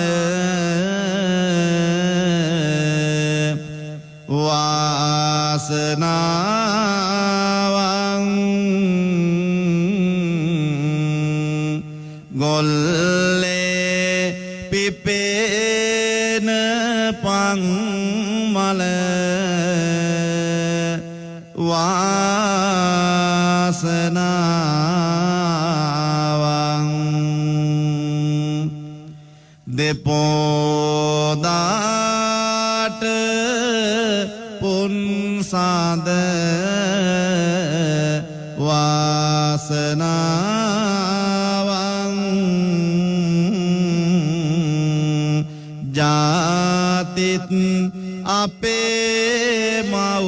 වාසනාවන්, ගොල්ලේ පිපේන පන් මල වාසනාවන්, දෙපෝදාට පුන් සඳ වාසනාවන්, ජාතිත් අපේ මව්පියෝ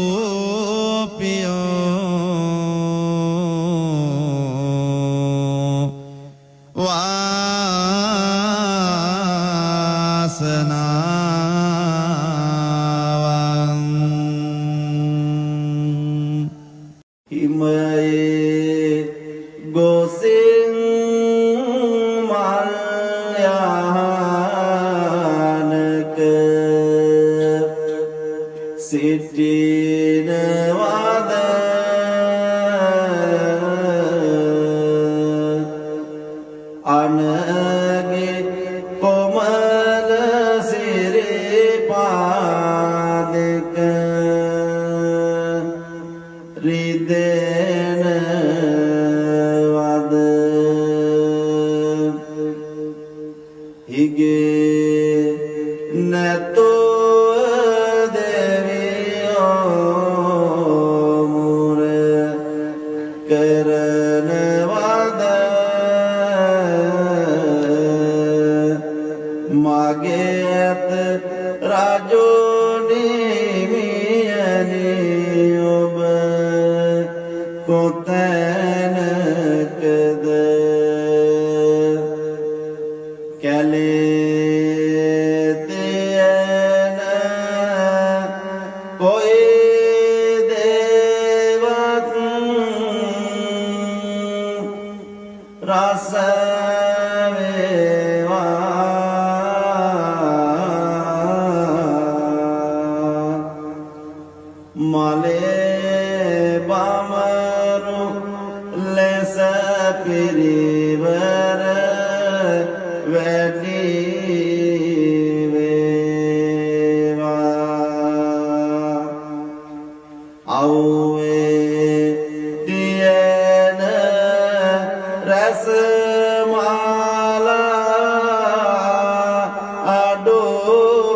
වාසනාවන්. හිමයේ ගොසින් මල් යහනක නොහැකි කොමල සිරිපා දෙක රිදෙනවද? හිගේ නැතුව දෙවියෝ මුර කරනවද? මගේ ඇත රජු නිමියනි, ඔබ කොතැනකද? කැලේ තියෙන කොයි දේවත් රස වේවා, මලේ බමරු ලෙස පිරිවර වැඩි වේවා. අව්වේ තියෙන රස මාලා අඩු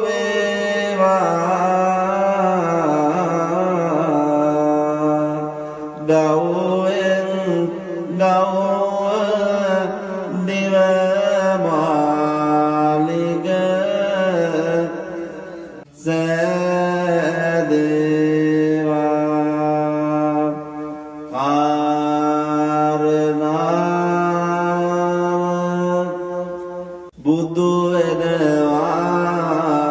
වේවා, ගව්වෙන් ගව්ව දිව මාලිග සෑදේවා. කාරණාව බුදු වෙනවා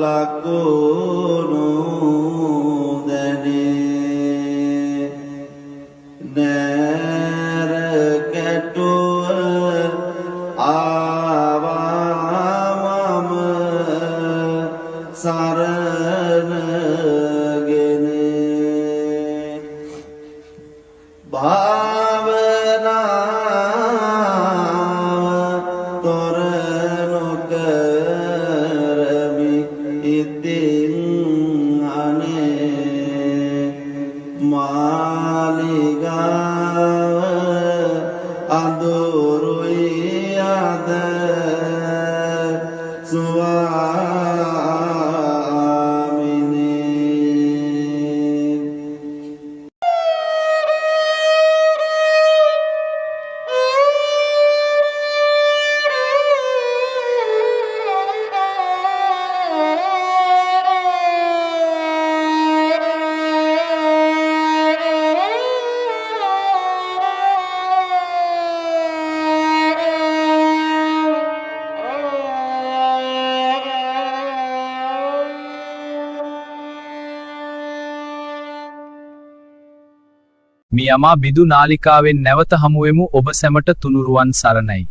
ලකුණු දැනේ, නෑර කැටුව ආවා මම සරණගෙන. භාවනාව තොර නොකරමි ඉතින් අනේ, මාලිගාව අඳුරුයි අද ස්වාමිනේ. මියමා බිදු නාලිකාවෙන් නැවත හමුවෙමු. ඔබ සැමට තුනුරුවන් සරණයි.